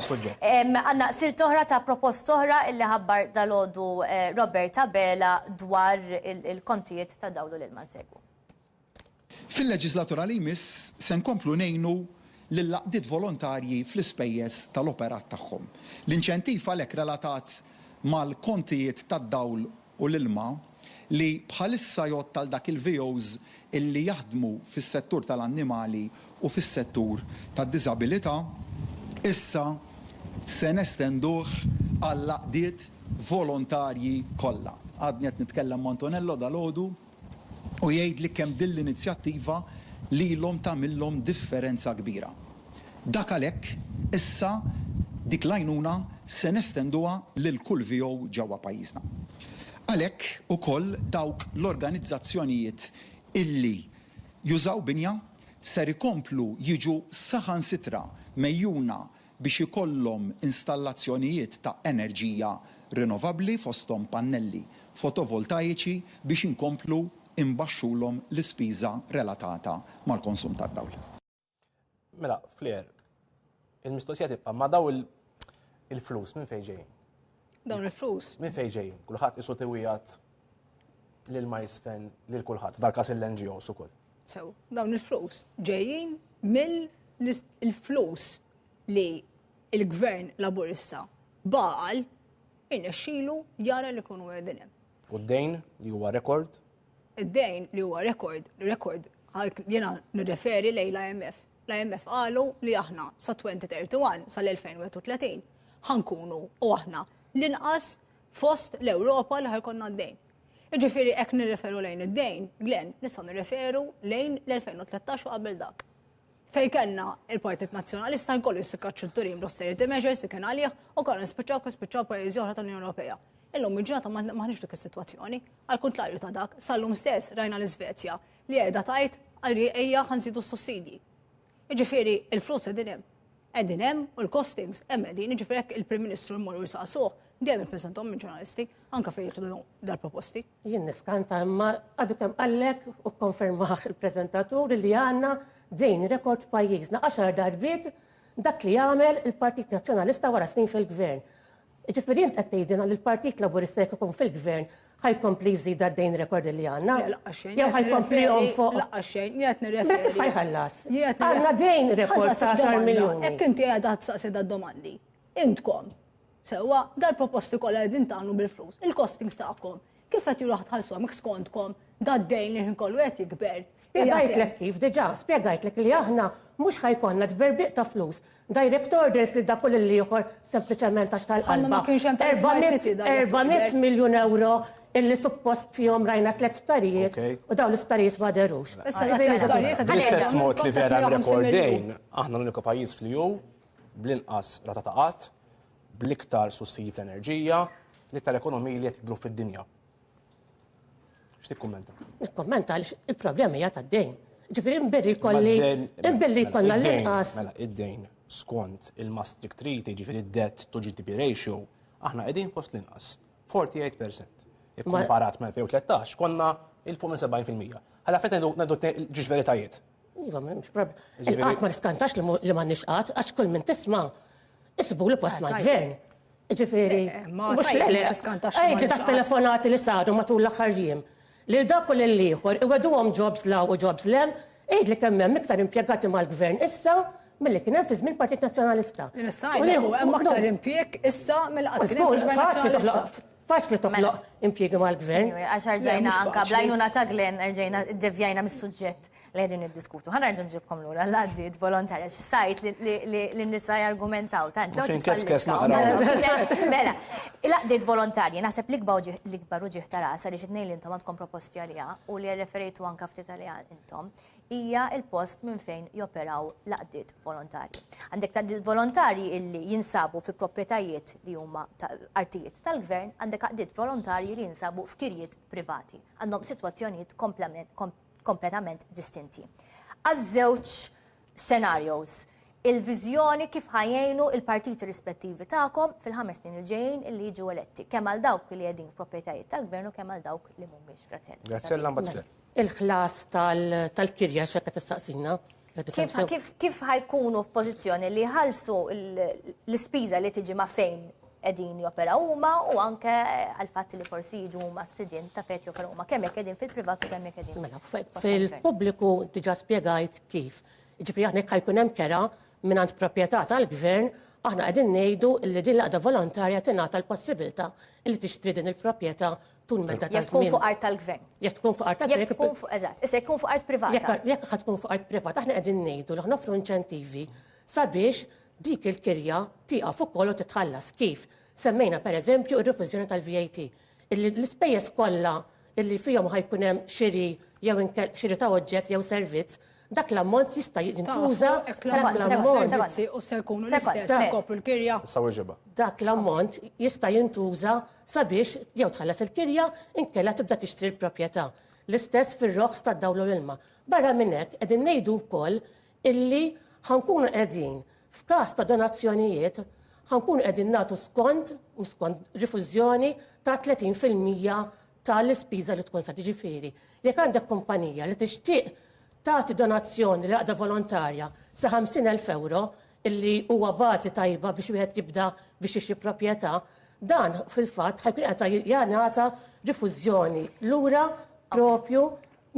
Għandna sirt oħra ta' proposta oħra illi ħabbar dalgħodu eh, Robert Abela dwar il-kontijiet ta' dawlu lil ma nsegwu. Fil-leġislatura li jmiss se nkomplu ngħinu lill-għaqdiet volontarji fl-ispejjeż tal-operat tagħhom. L-inċentiv għalhekk relatat mal-kontijiet tad-dawl u l-ilma li bħalissa jgħodd għal dak il-VOs illi jaħdmu fis-settur tal-annimali u fis-settur tad-diżabilità, issa se nestenduh għall-għaqdiet volontarji kollha. Għadni qed nitkellem ma' Antonello dalgħodu u jgħidli kemm din l-inizjattiva lilhom tagħmilhom differenza kbira. Dak għalhekk issa dik l-għajnuna se nestenduha lil kull VO ġewwa pajjiżna. Għalhekk ukoll dawk l-organizzazzjonijiet illi jużaw binja ser ikomplu jiġu saħansitra megħjuna biex ikollhom installazzjonijiet ta' enerġija rinnovabbli fosthom pannelli fotovoltajiċi biex inkomplu inbaxxulhom l-ispiża relatata mal-konsum tad-dawl. Mela, Flair, il-mistoqsija tibqa' ma daw il-flus minn fejn ġejjin? Dawn il-flus? Minn fejn ġejjin? Kulħadd isu tiwijat lil ma jisfen lil kulħadd, dal-każ il-NGOs ukoll. Sew, dawn il-flus ġejjin mill-flus li il-gvern laburista baqal irnexxielu jara li kunu qegħdin hemm. U d-dejn li huwa rekord? Id-dejn li huwa rekord, rekord, jiena nirreferi lejn l-IMF. L-IMF qalu li aħna sa 2031, sal-2031, ħa nkunu u aħna l-inqas fost l-Ewropa li ħa jkollna d-dejn. Jiġifieri hekk nirreferu lejn id-dejn, Glenn, nistgħu nirreferu lejn l-2013 u qabel dak. Fej kellna il-Partit Nazzjonalista jkollu jissikka ċ-ċinturin bl-austerity measures li kien għalih u konna nispiċċaw kif spiċċaw pajjiżi oħra tal-Unjoni Ewropea. Illum il-ġurnata m'aħniex dik is-sitwazzjoni. Għal kuntrarju ta' dak, sal-lum stess rajna l-Iżvezja li qiegħda tgħid għal ejja ħa nżidu s-sussidji. Jiġifieri il-flus qegħdin hemm. Qegħdin hemm u l-costings hemm qegħdin, jiġifieri jekk il-Prim Ministru jmorru jsaqsuh, dejjem ippreżentahom minn ġurnalisti anke fejn jidħlu dal-proposti. Jien niskanta imma għadu kemm qallek u kkonfermah il-preżentatur li għandna dejn rekord f'pajjiżna, għaxar darbiet dak li għamel il-Partit Nazzjonalista wara snin fil-Gvern. Jiġifieri int qed tgħidilna li l-Partit Laburista jekk ikun fil-Gvern ħa jkompli jżid għad-dejn rekord li għandna? Jew ħa jkompli jonfoq? Laqqas xejn, jien qed nirreferi. Mela kif ħa jħallas? Għandna dejn rekord ta' għaxar miljuni. Jekk inti qiegħda tsaqsi dad-domandi, intkom, sewwa, dal-proposti kollha li qegħdin tagħmlu bil-flus, il-costings tagħkom, Kif qed juru ħa tħallsuhom jekk skontkom dad-dejn li ħin kollu qed jikber? Spjegajtlek kif diġà, spjegajtlek li aħna mhux ħa jkollna tberbiq ta' flus, direct orders lil dak u lill-ieħor sempliċement għax tal-qalba. Bħalma ma kienx hemm tal-Smart City direct order. 400 miljun ewro illi suppost fihom rajna tlett sptarijiet u dawn l-isptarijiet ma dherux. Issa dak l-isptarijiet qed Bl-istess mod li vera hemm rekord dejn, aħna l-uniku pajjiż fl-EU bl-inqas rata ta' qgħad, bl-iktar sussidji fl-enerġija, l-iktar ekonomiji li qed jikbru fid-dinja. X'tikkummenta? Nikkummenta għaliex il-problema hija tad-dejn. Ġifieri imbilli jkolli imbilli jkollna l-inqas. Mela, id-dejn skont il-Maastricht Treaty, ġifieri debt to GDP ratio, aħna qegħdin fost l-inqas, 48%. Ikkomparat ma' 2013 konna il fuq minn 70%. Ħalla fejn ngħidu ġiex veritajiet. Iva, m'hemmx problema. Il-qatt ma niskantax li m'għandniex qatt, għax kull min tisma' Isbu li post mal-gvern. Ġifieri, eh, eh, mhux le le. Għid li telefonati li saru matul l-aħħar jiem. Lil dak u lil ieħor iweduhom jobs law u jobs lem, għid li kemm hemm iktar impjegati mal-gvern issa milli kien hemm fi żmien Partit Nazzjonalista. Hemm aktar impjieg issa mill-qatt Faċli toħloq impjiegi mal-gvern. Għax rġajna anka blajnuna ta' Glenn rġajna devjajna mis-suġġett li qegħdin niddiskutu. Ħa nerġa' nġibkom lura l-għaddiet volontarja x'sajt li n-nisa jargumentaw tant. Mela, l-għaddiet volontarji naħseb l-ikbar uġigħ ta' ras għaliex it-tnejn li intom għandkom proposti għaliha u li rreferejtu anke ftit għaliha intom hija l-post minn fejn joperaw l-għaqdiet volontarji. Għandek ta' volontarji illi jinsabu fi proprjetajiet li huma artijiet tal-gvern, għandek għaqdiet volontarji li jinsabu f'kirjiet privati. Għandhom sitwazzjonijiet kompletament distinti. Għaż-żewġ scenarios, il-viżjoni kif ħa jgħinu il-partiti rispettivi tagħkom fil-ħames snin il-ġejjin illi jiġu eletti, kemm għal dawk li qegħdin f'proprjetajiet tal-gvern u kemm għal dawk li mhumiex. Graziella. Graziella mbagħad Claire. Il-ħlas tal-kirja x'hekk qed tistaqsina? Kif, kif ħa jkunu f'pożizzjoni li jħallsu l-ispiża li tiġi ma' fejn qegħdin joperaw huma u anke għall-fatt li forsi jiġu huma s-sidien ta' fejn joperaw huma, kemm jekk qegħdin fil-privat u kemm jekk qegħdin. Mela, fil-pubbliku diġà spjegajt kif. Jiġifieri aħna jekk ħa jkun hemm kera mingħand proprjetà tal-gvern, aħna qegħdin ngħidu li din l-għaqda volontarja tingħata l-possibilità li tixtri din il-proprjetà tul medda ta' Jekk tkun żmien. fuq art tal-gvern. Jekk tkun fuq art tal-gvern. Jekk tkun fuq, eżatt, issa jekk tkun fuq art privata. Jekk jekk ħa tkun fuq art privata, aħna qegħdin ngħidu li ħa noffru inċentivi sabiex dik il-kirja tieqaf ukoll u titħallas. Kif? Semmejna pereżempju r-rifużjoni tal-VAT, illi l-ispejjeż kollha illi fihom ħa jkun hemm xiri jew xiri ta' oġġett jew servizz, dak l-ammont jista' jintuża dak l-ammont u se jkunu l-istess ikopru l-kirja. Issa weġibha. Dak l-ammont jista' jintuża sabiex jew tħallas il-kirja inkella tibda tixtri l-proprjetà. L-istess fir-roħs tad-dawl u l-ilma. Barra minn hekk qegħdin ngħidu wkoll illi ħa nkunu qegħdin f'każ ta' donazzjonijiet ħa nkunu qegħdin nagħtu skont, mhux skont, rifużjoni ta' 30% ta' l-ispiża li tkun saret. Jiġifieri, jekk għandek kumpanija li tixtieq tagħti donazzjoni lil għaqda volontarja sa 50,000 ewro, illi huwa bażi tajba biex wieħed jibda biex jixtri proprjetà, dan fil-fatt ħa jkun qed jingħata rifużjoni lura propju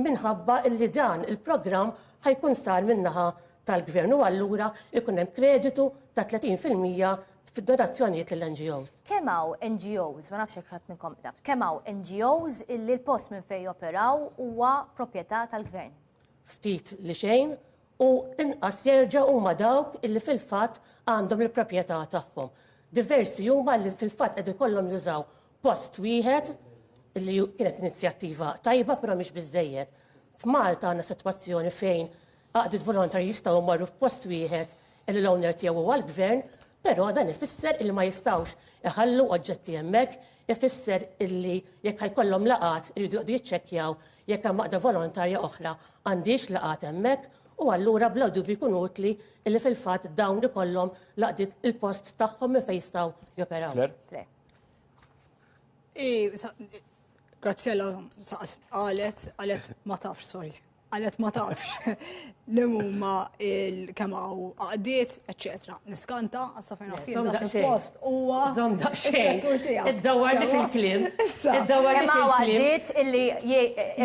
minħabba illi dan il-programm ħa jkun sar min-naħa tal-Gvern u allura jkun hemm kreditu ta' 30% fid-donazzjonijiet lill-NGOs. Kemm hawn NGOs, ma nafx jekk ħadd minnkom jaf, kemm hawn NGOs illi l-post minn fejn joperaw huwa proprjetà tal-Gvern? Ftit li xejn u inqas jerġa' huma dawk illi fil-fatt għandhom il-proprjetà tagħhom. Diversi huma li fil-fatt qed ikollhom jużaw post wieħed li kienet inizjattiva tajba però mhix biżżejjed. F'Malta għandna sitwazzjoni fejn għaqdiet volontarji jistgħu jmorru f'post wieħed li l-owner tiegħu huwa l-gvern, però dan ifisser illi ma jistgħux iħallu oġġetti hemmhekk, ifisser illi jekk ħa jkollhom laqgħat iridu joqogħdu jiċċekkjaw jekk hemm għaqda volontarja oħra għandhiex laqgħat hemmhekk u allura bla dubju jkun utli illi fil-fatt dawn ikollhom l-għaqdiet il-post tagħhom minn fejn jistgħu joperaw. Claire? I, Graziella qalet, qalet ma tafx, sorry. Qalet ma tafx li huma kemm hawn għaqdiet, eċċetera. Niskanta, għax sa fejn naf jien da suppost huwa. Żomm daqsxejn. Iddawwarlix il-kliem. Issa. Iddawwarlix Kemm hawn il-kliem. għaqdiet illi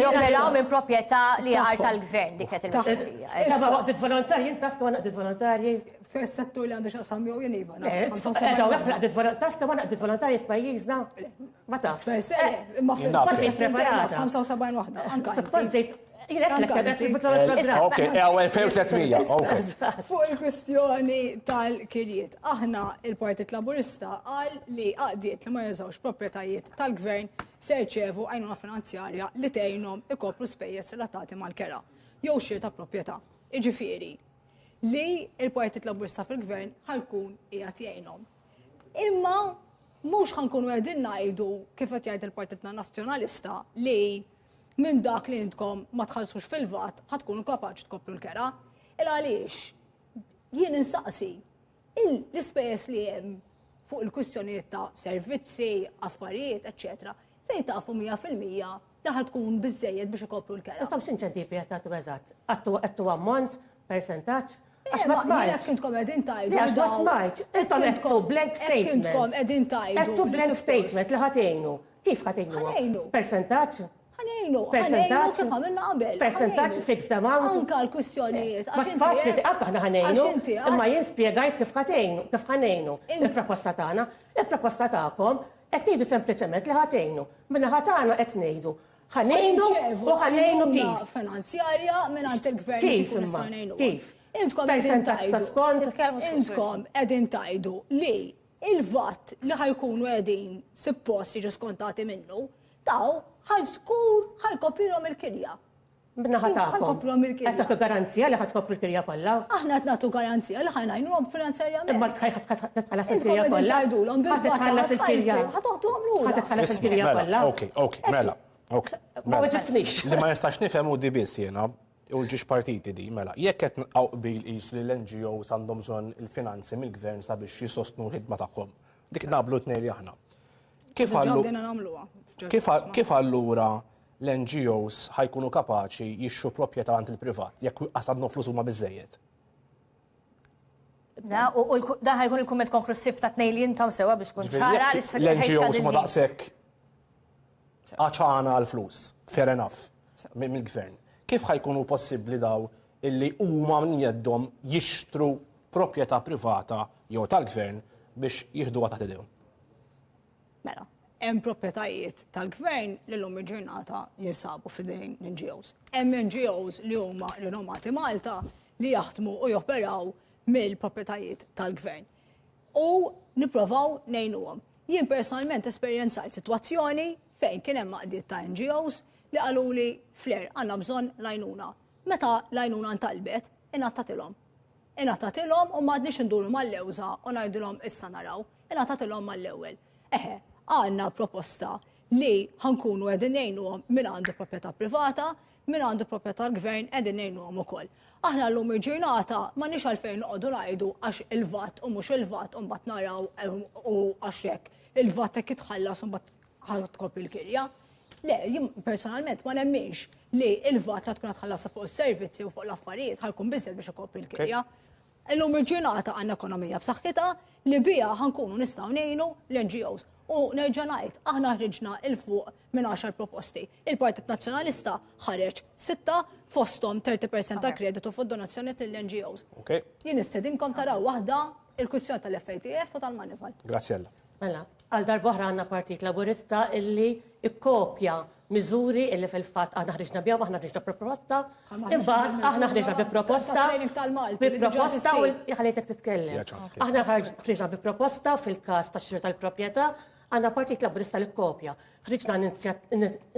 joperaw minn proprjetà li hija art tal-gvern, dik kienet il-mistoqsija. Seba' għaqdiet volontarji, int taf kemm hawn għaqdiet volontarji? Fis-settur li għandu x'jaqsam miegħu jien iva. Eh, taf kemm hawn għaqdiet volontarji f'pajjiżna? Ma tafx. Per se, imma fil-forsi preparata. 75 waħda. Suppost ġejt Ok, għaw 2300, ok. Fuq il-kwistjoni tal-kirjiet, aħna il-Partit Laburista qal li għaqdiet li ma jużawx proprjetajiet tal-gvern se jirċevu għajnuna finanzjarja li tgħinhom ikopru spejjeż relatati mal-kera jew xiri ta' proprjetà. Iġifieri, li il-Partit Laburista fil-gvern ħa jkun qiegħed jgħinhom. Imma mhux ħa nkunu qegħdin ngħidu kif qed jgħid il-Partit Nazzjonalista li minn dak li intkom ma tħallsux fil-VAT ħa tkunu kapaċi tkopru l-kera. Il għaliex jien insaqsi l-ispejjeż li hemm fuq il-kwistjonijiet ta' servizzi, affarijiet, eċċetera, fejn tafu 100% li ħa tkun biżejjed biex ikopru l-kera. Intom x'inċentivi qed tagħtu eżatt? Għattu ammont, persentaġġ? Għax ma smajtx. Intkom qegħdin tgħidu. Għax ma smajtx. Intom għedtu blank statement. Intkom qegħdin tgħidu. Għedtu blank statement li ħa tgħinu. Kif ħa tgħinuhom? Ħa ngħinu. Persentaġġ? Ħa ngħinu. Persentaġġ? Kif għamilna qabel. Persentaġġ fixed amount? Anka l-kwistjonijiet. Ma faċli anka aħna ħa ngħinu. Imma jien spjegajt kif ħa tgħinu, kif ħa ngħinu. Il-proposta tagħna, il-proposta tagħkom qed tgħidu sempliċement li ħa tgħinu. Min-naħa tagħna qed ngħidu ħa ngħinu u ħa ngħinu kif. Finanzjarja mingħand il-gvern. Kif imma? Kif? Intkom Persentaġġ ta' skont? Intkom qegħdin tgħidu li Il-VAT li ħa jkunu qegħdin suppost jiġu skontati minnu, daw ħa żgur ħa jkoprilhom il-kirja. Min-naħa tagħkom. Qed tagħtu garanzija li ħa tkopri l-kirja kollha? Aħna qed nagħtu garanzija li ħa ngħinuhom finanzjarjament. Imma ħa titħallas il-kirja kollha? Ħa titħallas il-kirja. Ħa toħduhom lura. Ħa titħallas il-kirja kollha? Ok, ok, mela. Ok. Ma weġibtnix. Li ma nistax nifhem hu di biss jiena, U l-ġiex partiti di, mela, jekk qed nqgħu qbil qisu li l-NGOs għandhom bżonn il-finanzi mill-gvern sabiex jisostnu l-ħidma tagħhom. Dik naqblu tnejn li aħna. Kif Diġà bdejna nagħmluha. Kif, kif allura l-NGOs ħa jkunu kapaċi jixtru proprjetà għand il-privat jekk qas għandhom flus huma biżejjed? Da, u dan ħajkun il-kumment konklusiv ta' tnejn li intom sewa biex tkun ċara. L-NGOs ma daqshekk għaċana għal-flus, fair enough, mill-gvern. Kif ħa jkunu possibbli daw illi huma minn jeddhom jixtru proprjetà privata jew tal-gvern biex jieħduha taħt idejhom? Mela, hemm proprjetajiet tal-gvern li llum il-ġurnata jinsabu f'idejn l-NGOs. Hemm NGOs li huma rinomati Malta li jaħdmu u joperaw mill-proprjetajiet tal-gvern. U nipprovaw ngħinuhom. Jien personalment esperjenzajt sitwazzjoni fejn kien hemm għaqdiet ta' NGOs li qaluli Flair għandna bżonn l-għajnuna. Meta l-għajnuna ntalbet, ingħatatilhom. Ingħatatilhom u m'għadniex induru mal-lewża u ngħidulhom issa naraw. Ingħatatilhom mal-ewwel. Eħe, għandna proposta li ħa nkunu qegħdin ngħinuhom min għandu proprjetà privata, min għandu proprjetà tal-gvern qegħdin ngħinuhom ukoll. Aħna llum il-ġurnata m'għandniex għalfejn noqogħdu ngħidu għax il-VAT u mhux il-VAT u mbagħad naraw u għax hekk il-VAT hekk jitħallas u mbagħad ħa tkopri l-kirja. Le, jien personalment ma nemminx li il-VAT li tkun tħallasha fuq is-servizzi u fuq l-affarijiet ħa jkun biżżejjed biex ikopri l-kirja. Illum il-ġurnata għandna ekonomija b'saħħitha li biha ħa nkunu nistgħu ngħinu l-NGOs. U nerġa' ngħid, aħna ħriġna 'l fuq minn għaxar proposti. Il-Partit Nazzjonalista ħareġ sitta fosthom 30% ta' kreditu fuq donazzjonijiet lill-NGOs. Jien nistedinkom taraw waħda il-kwistjoni tal-FATF u tal-Manival. Graziella. Mela, għal darb'oħra għandna Partit Laburista illi ikkopja miżuri illi fil-fatt aħna ħriġna bihom, aħna ħriġna bi proposta, imbagħad aħna ħriġna bi proposta, bi proposta u ħallejtek titkellem. Aħna ħriġna bi proposta fil-każ tax-xiri tal-proprjetà, għandna Partit Laburista li kkopja. Ħriġna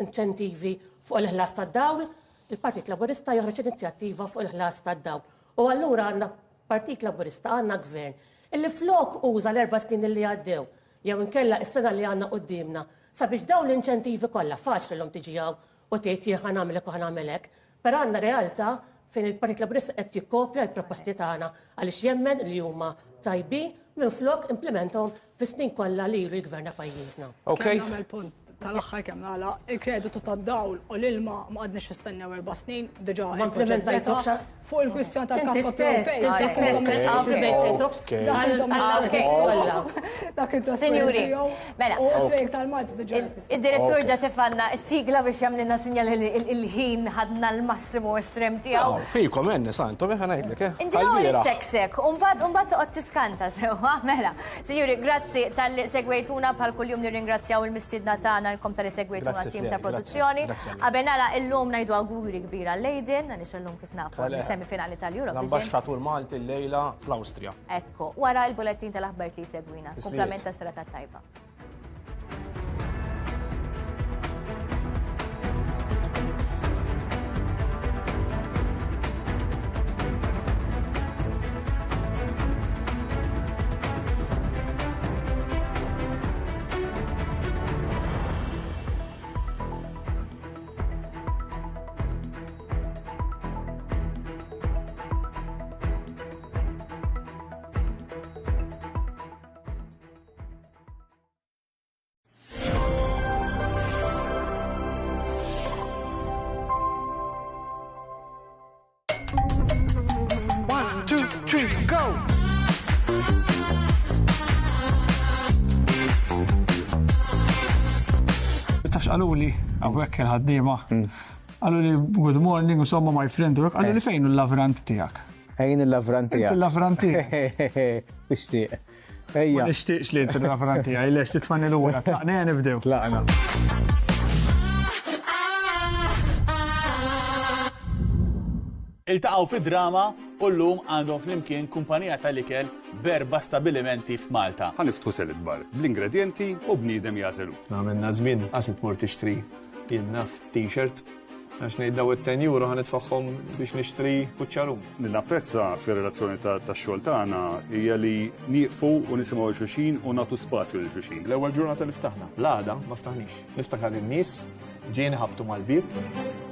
inċentivi fuq il-ħlas tad-dawl, il-Partit Laburista joħroġ inizjattiva fuq il-ħlas tad-dawl. U allura għandna Partit Laburista għandna gvern illi flok uża l-erba' snin illi għaddew jew inkella s-sena li għandna quddiemna sabiex dawn l-inċentivi kollha, faċli llum tiġi hawn u tgħid jien ħa nagħmel hekk u ħa nagħmel hekk, però għandna realtà fejn il-Partit Laburista qed jikkopja l-proposti tagħna għaliex jemmen li huma tajbin minflok implimentahom fis-snin kollha li ilu jiggverna pajjiżna. Ok. Kemm nagħmel punt? tal-aħħar kemm nagħlaq, il-kreditu tad-dawl u l-ilma ma qgħadniex nistennew erba' snin, diġà Ma il-proġett beda. implementajtuhx Fuq il-kwistjoni Inti tal-cut copy stess, u paste, inti dak stess intom Dak intom kollha. Dak intom Sinjuri, mela. U t-trejk tal-Malti diġà qed isir. Id-direttur ġa tefanna s-sigla biex jagħmlilna sinjal li il-ħin ħadna l-massimu estrem tiegħu. Fikom enni sa intom eh, ngħidlek eh. Inti l-ewwel itseksek, u mbagħad u mbagħad toqgħod tiskanta sewwa, mela. Sinjuri, grazzi talli segwejtuna bħal kuljum nirringrazzjaw il-mistiedna tagħna lkom talli segwejtuna t-tim ta' produzzjoni. Qabel nagħlaq illum ngħidu awguri kbira lil Aiden, għaliex illum kif nafu semifinali tal-Eurovision. L-ambaxxatur Malti llejla fl-Awstrija. Ekku, wara l-bulettin tal-aħbar li jsegwina. Kumplament ta' serata tajba. One, two, three, go! Tafx qaluli, hawnhekk il-ħaddiema, qaluli good morning, insomma my friend, u hekk, qaluli fejn hu l-lavrant tiegħek? Ejn il-lavrant tiegħek. Inti l-lavrant tiegħek. Tixtieq. Ejja. Ma nixtieqx li inti l-lavrant tiegħi, lex titfani lura. Tlaqna nibdew. Tlaqna. Iltaqgħu fi drama u llum għandhom flimkien kumpanija tal-ikel b'erba' stabilimenti f'Malta. Ħa niftħu salad bar bl-ingredjenti u bniedem jagħżel hu. Għamilna żmien qas tmur tixtri jien naf t-shirt għax ngħid daw it-10 euro ħa nitfagħhom biex nixtri kuċċarun. Li napprezza fir-relazzjoni tax-xogħol tagħna hija li nieqfu u nisimgħu lil xulxin u nagħtu spazju lil xulxin. L-ewwel ġurnata li ftaħna, l-għada ma ftaħniex. Niftakar in-nies ġejjin iħabbtu mal-bieb.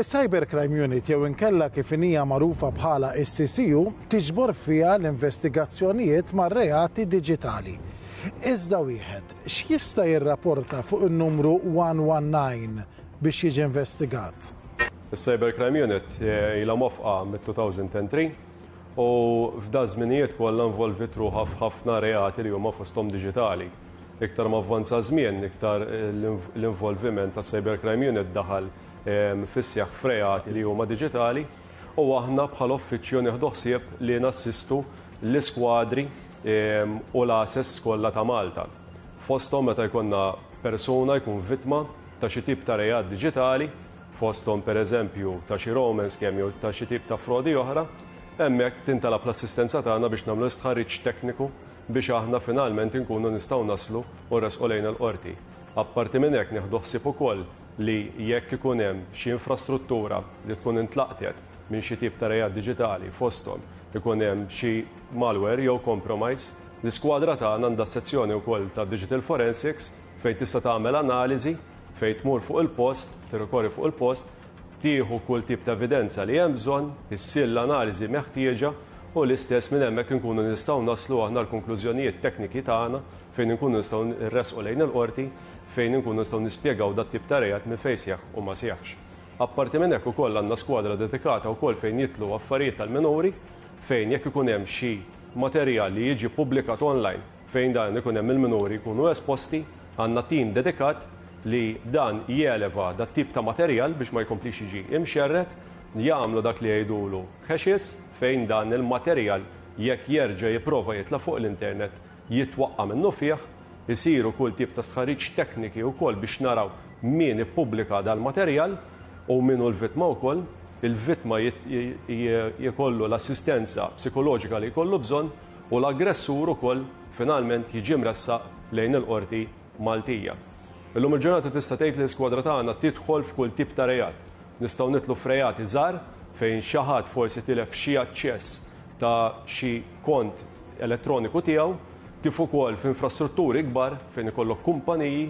Is-Cyber Crime Unit jew inkella kif inhija magħrufa bħala s-CCU tiġbor fiha l-investigazzjonijiet mar-reati diġitali. Iżda wieħed x'jista' jirrapporta fuq in-numru 119 biex jiġi investigat? Is-Cyber Crime Unit ilha mwaffqa mit-2003 u f'da żminijiet kollha involviet ruħha f'ħafna reati li huma fosthom diġitali. Iktar ma avvanza żmien, iktar l-involviment tas-Cyber Crime Unit daħal fis-seħħ f'reati li huma diġitali u aħna bħala uffiċċju nieħdu ħsieb li nassistu l-iskwadri u l-għases kollha ta' Malta. Fosthom meta jkollna persuna jkun vittma ta' xi tip ta' reat diġitali, fosthom pereżempju ta' xi romance scam jew ta' xi tip ta' frodi oħra, hemmhekk tintalab l-assistenza tagħna biex nagħmlu l-istħarriġ tekniku biex aħna finalment inkunu nistgħu naslu u nressqu lejn il-Qorti. Apparti minn hekk nieħdu ħsieb ukoll li jekk ikun hemm xi infrastruttura li tkun intlaqtet minn xi tip ta' reat diġitali fosthom ikun hemm xi malware jew compromise, l-iskwadra tagħna għandha sezzjoni wkoll ta' digital forensics fejn tista' tagħmel analiżi fejn tmur fuq il-post, tirrikorri fuq il-post, tieħu kull tip ta' evidenza li hemm bżonn, issir l-analiżi meħtieġa u l-istess minn hemmhekk inkunu nistgħu naslu aħna l-konklużjonijiet tekniki tagħna fejn inkunu nistgħu nressqu lejn il-qorti fejn inkunu nistgħu nispjegaw dat-tip ta' reat minn fejn seħħ u ma seħħx. Apparti minn hekk ukoll għandna skwadra dedikata wkoll fejn jidħlu affarijiet tal-minuri fejn jekk ikun hemm xi materjal li jiġi ppubblikat online fejn dan ikun hemm il-minuri jkunu esposti, għandna tim dedikat li dan jeleva dat-tip ta' materjal biex ma jkomplix jiġi imxerred, jagħmlu dak li jgħidulu hashes fejn dan il-materjal jekk jerġa' jipprova jitla' fuq l-internet jitwaqqa' minnufih. Isiru kull tip ta' stħarriġ tekniki wkoll biex naraw min ippubblika dal-materjal u min hu l-vittma wkoll. Il-vittma jkollu l-assistenza psikoloġika li jkollu bżonn u l-aggressur ukoll finalment jiġi mressaq lejn il-Qorti Maltija. Illum il-ġurnata tista' tgħid li l-iskwadra tagħna tidħol f'kull tip ta' reat. Nistgħu nidħlu f'reati żgħar fejn xi ħadd forsi tilef xi aċċess ta' xi kont elettroniku tiegħu, kif ukoll f'infrastrutturi kbar fejn ikollok kumpaniji.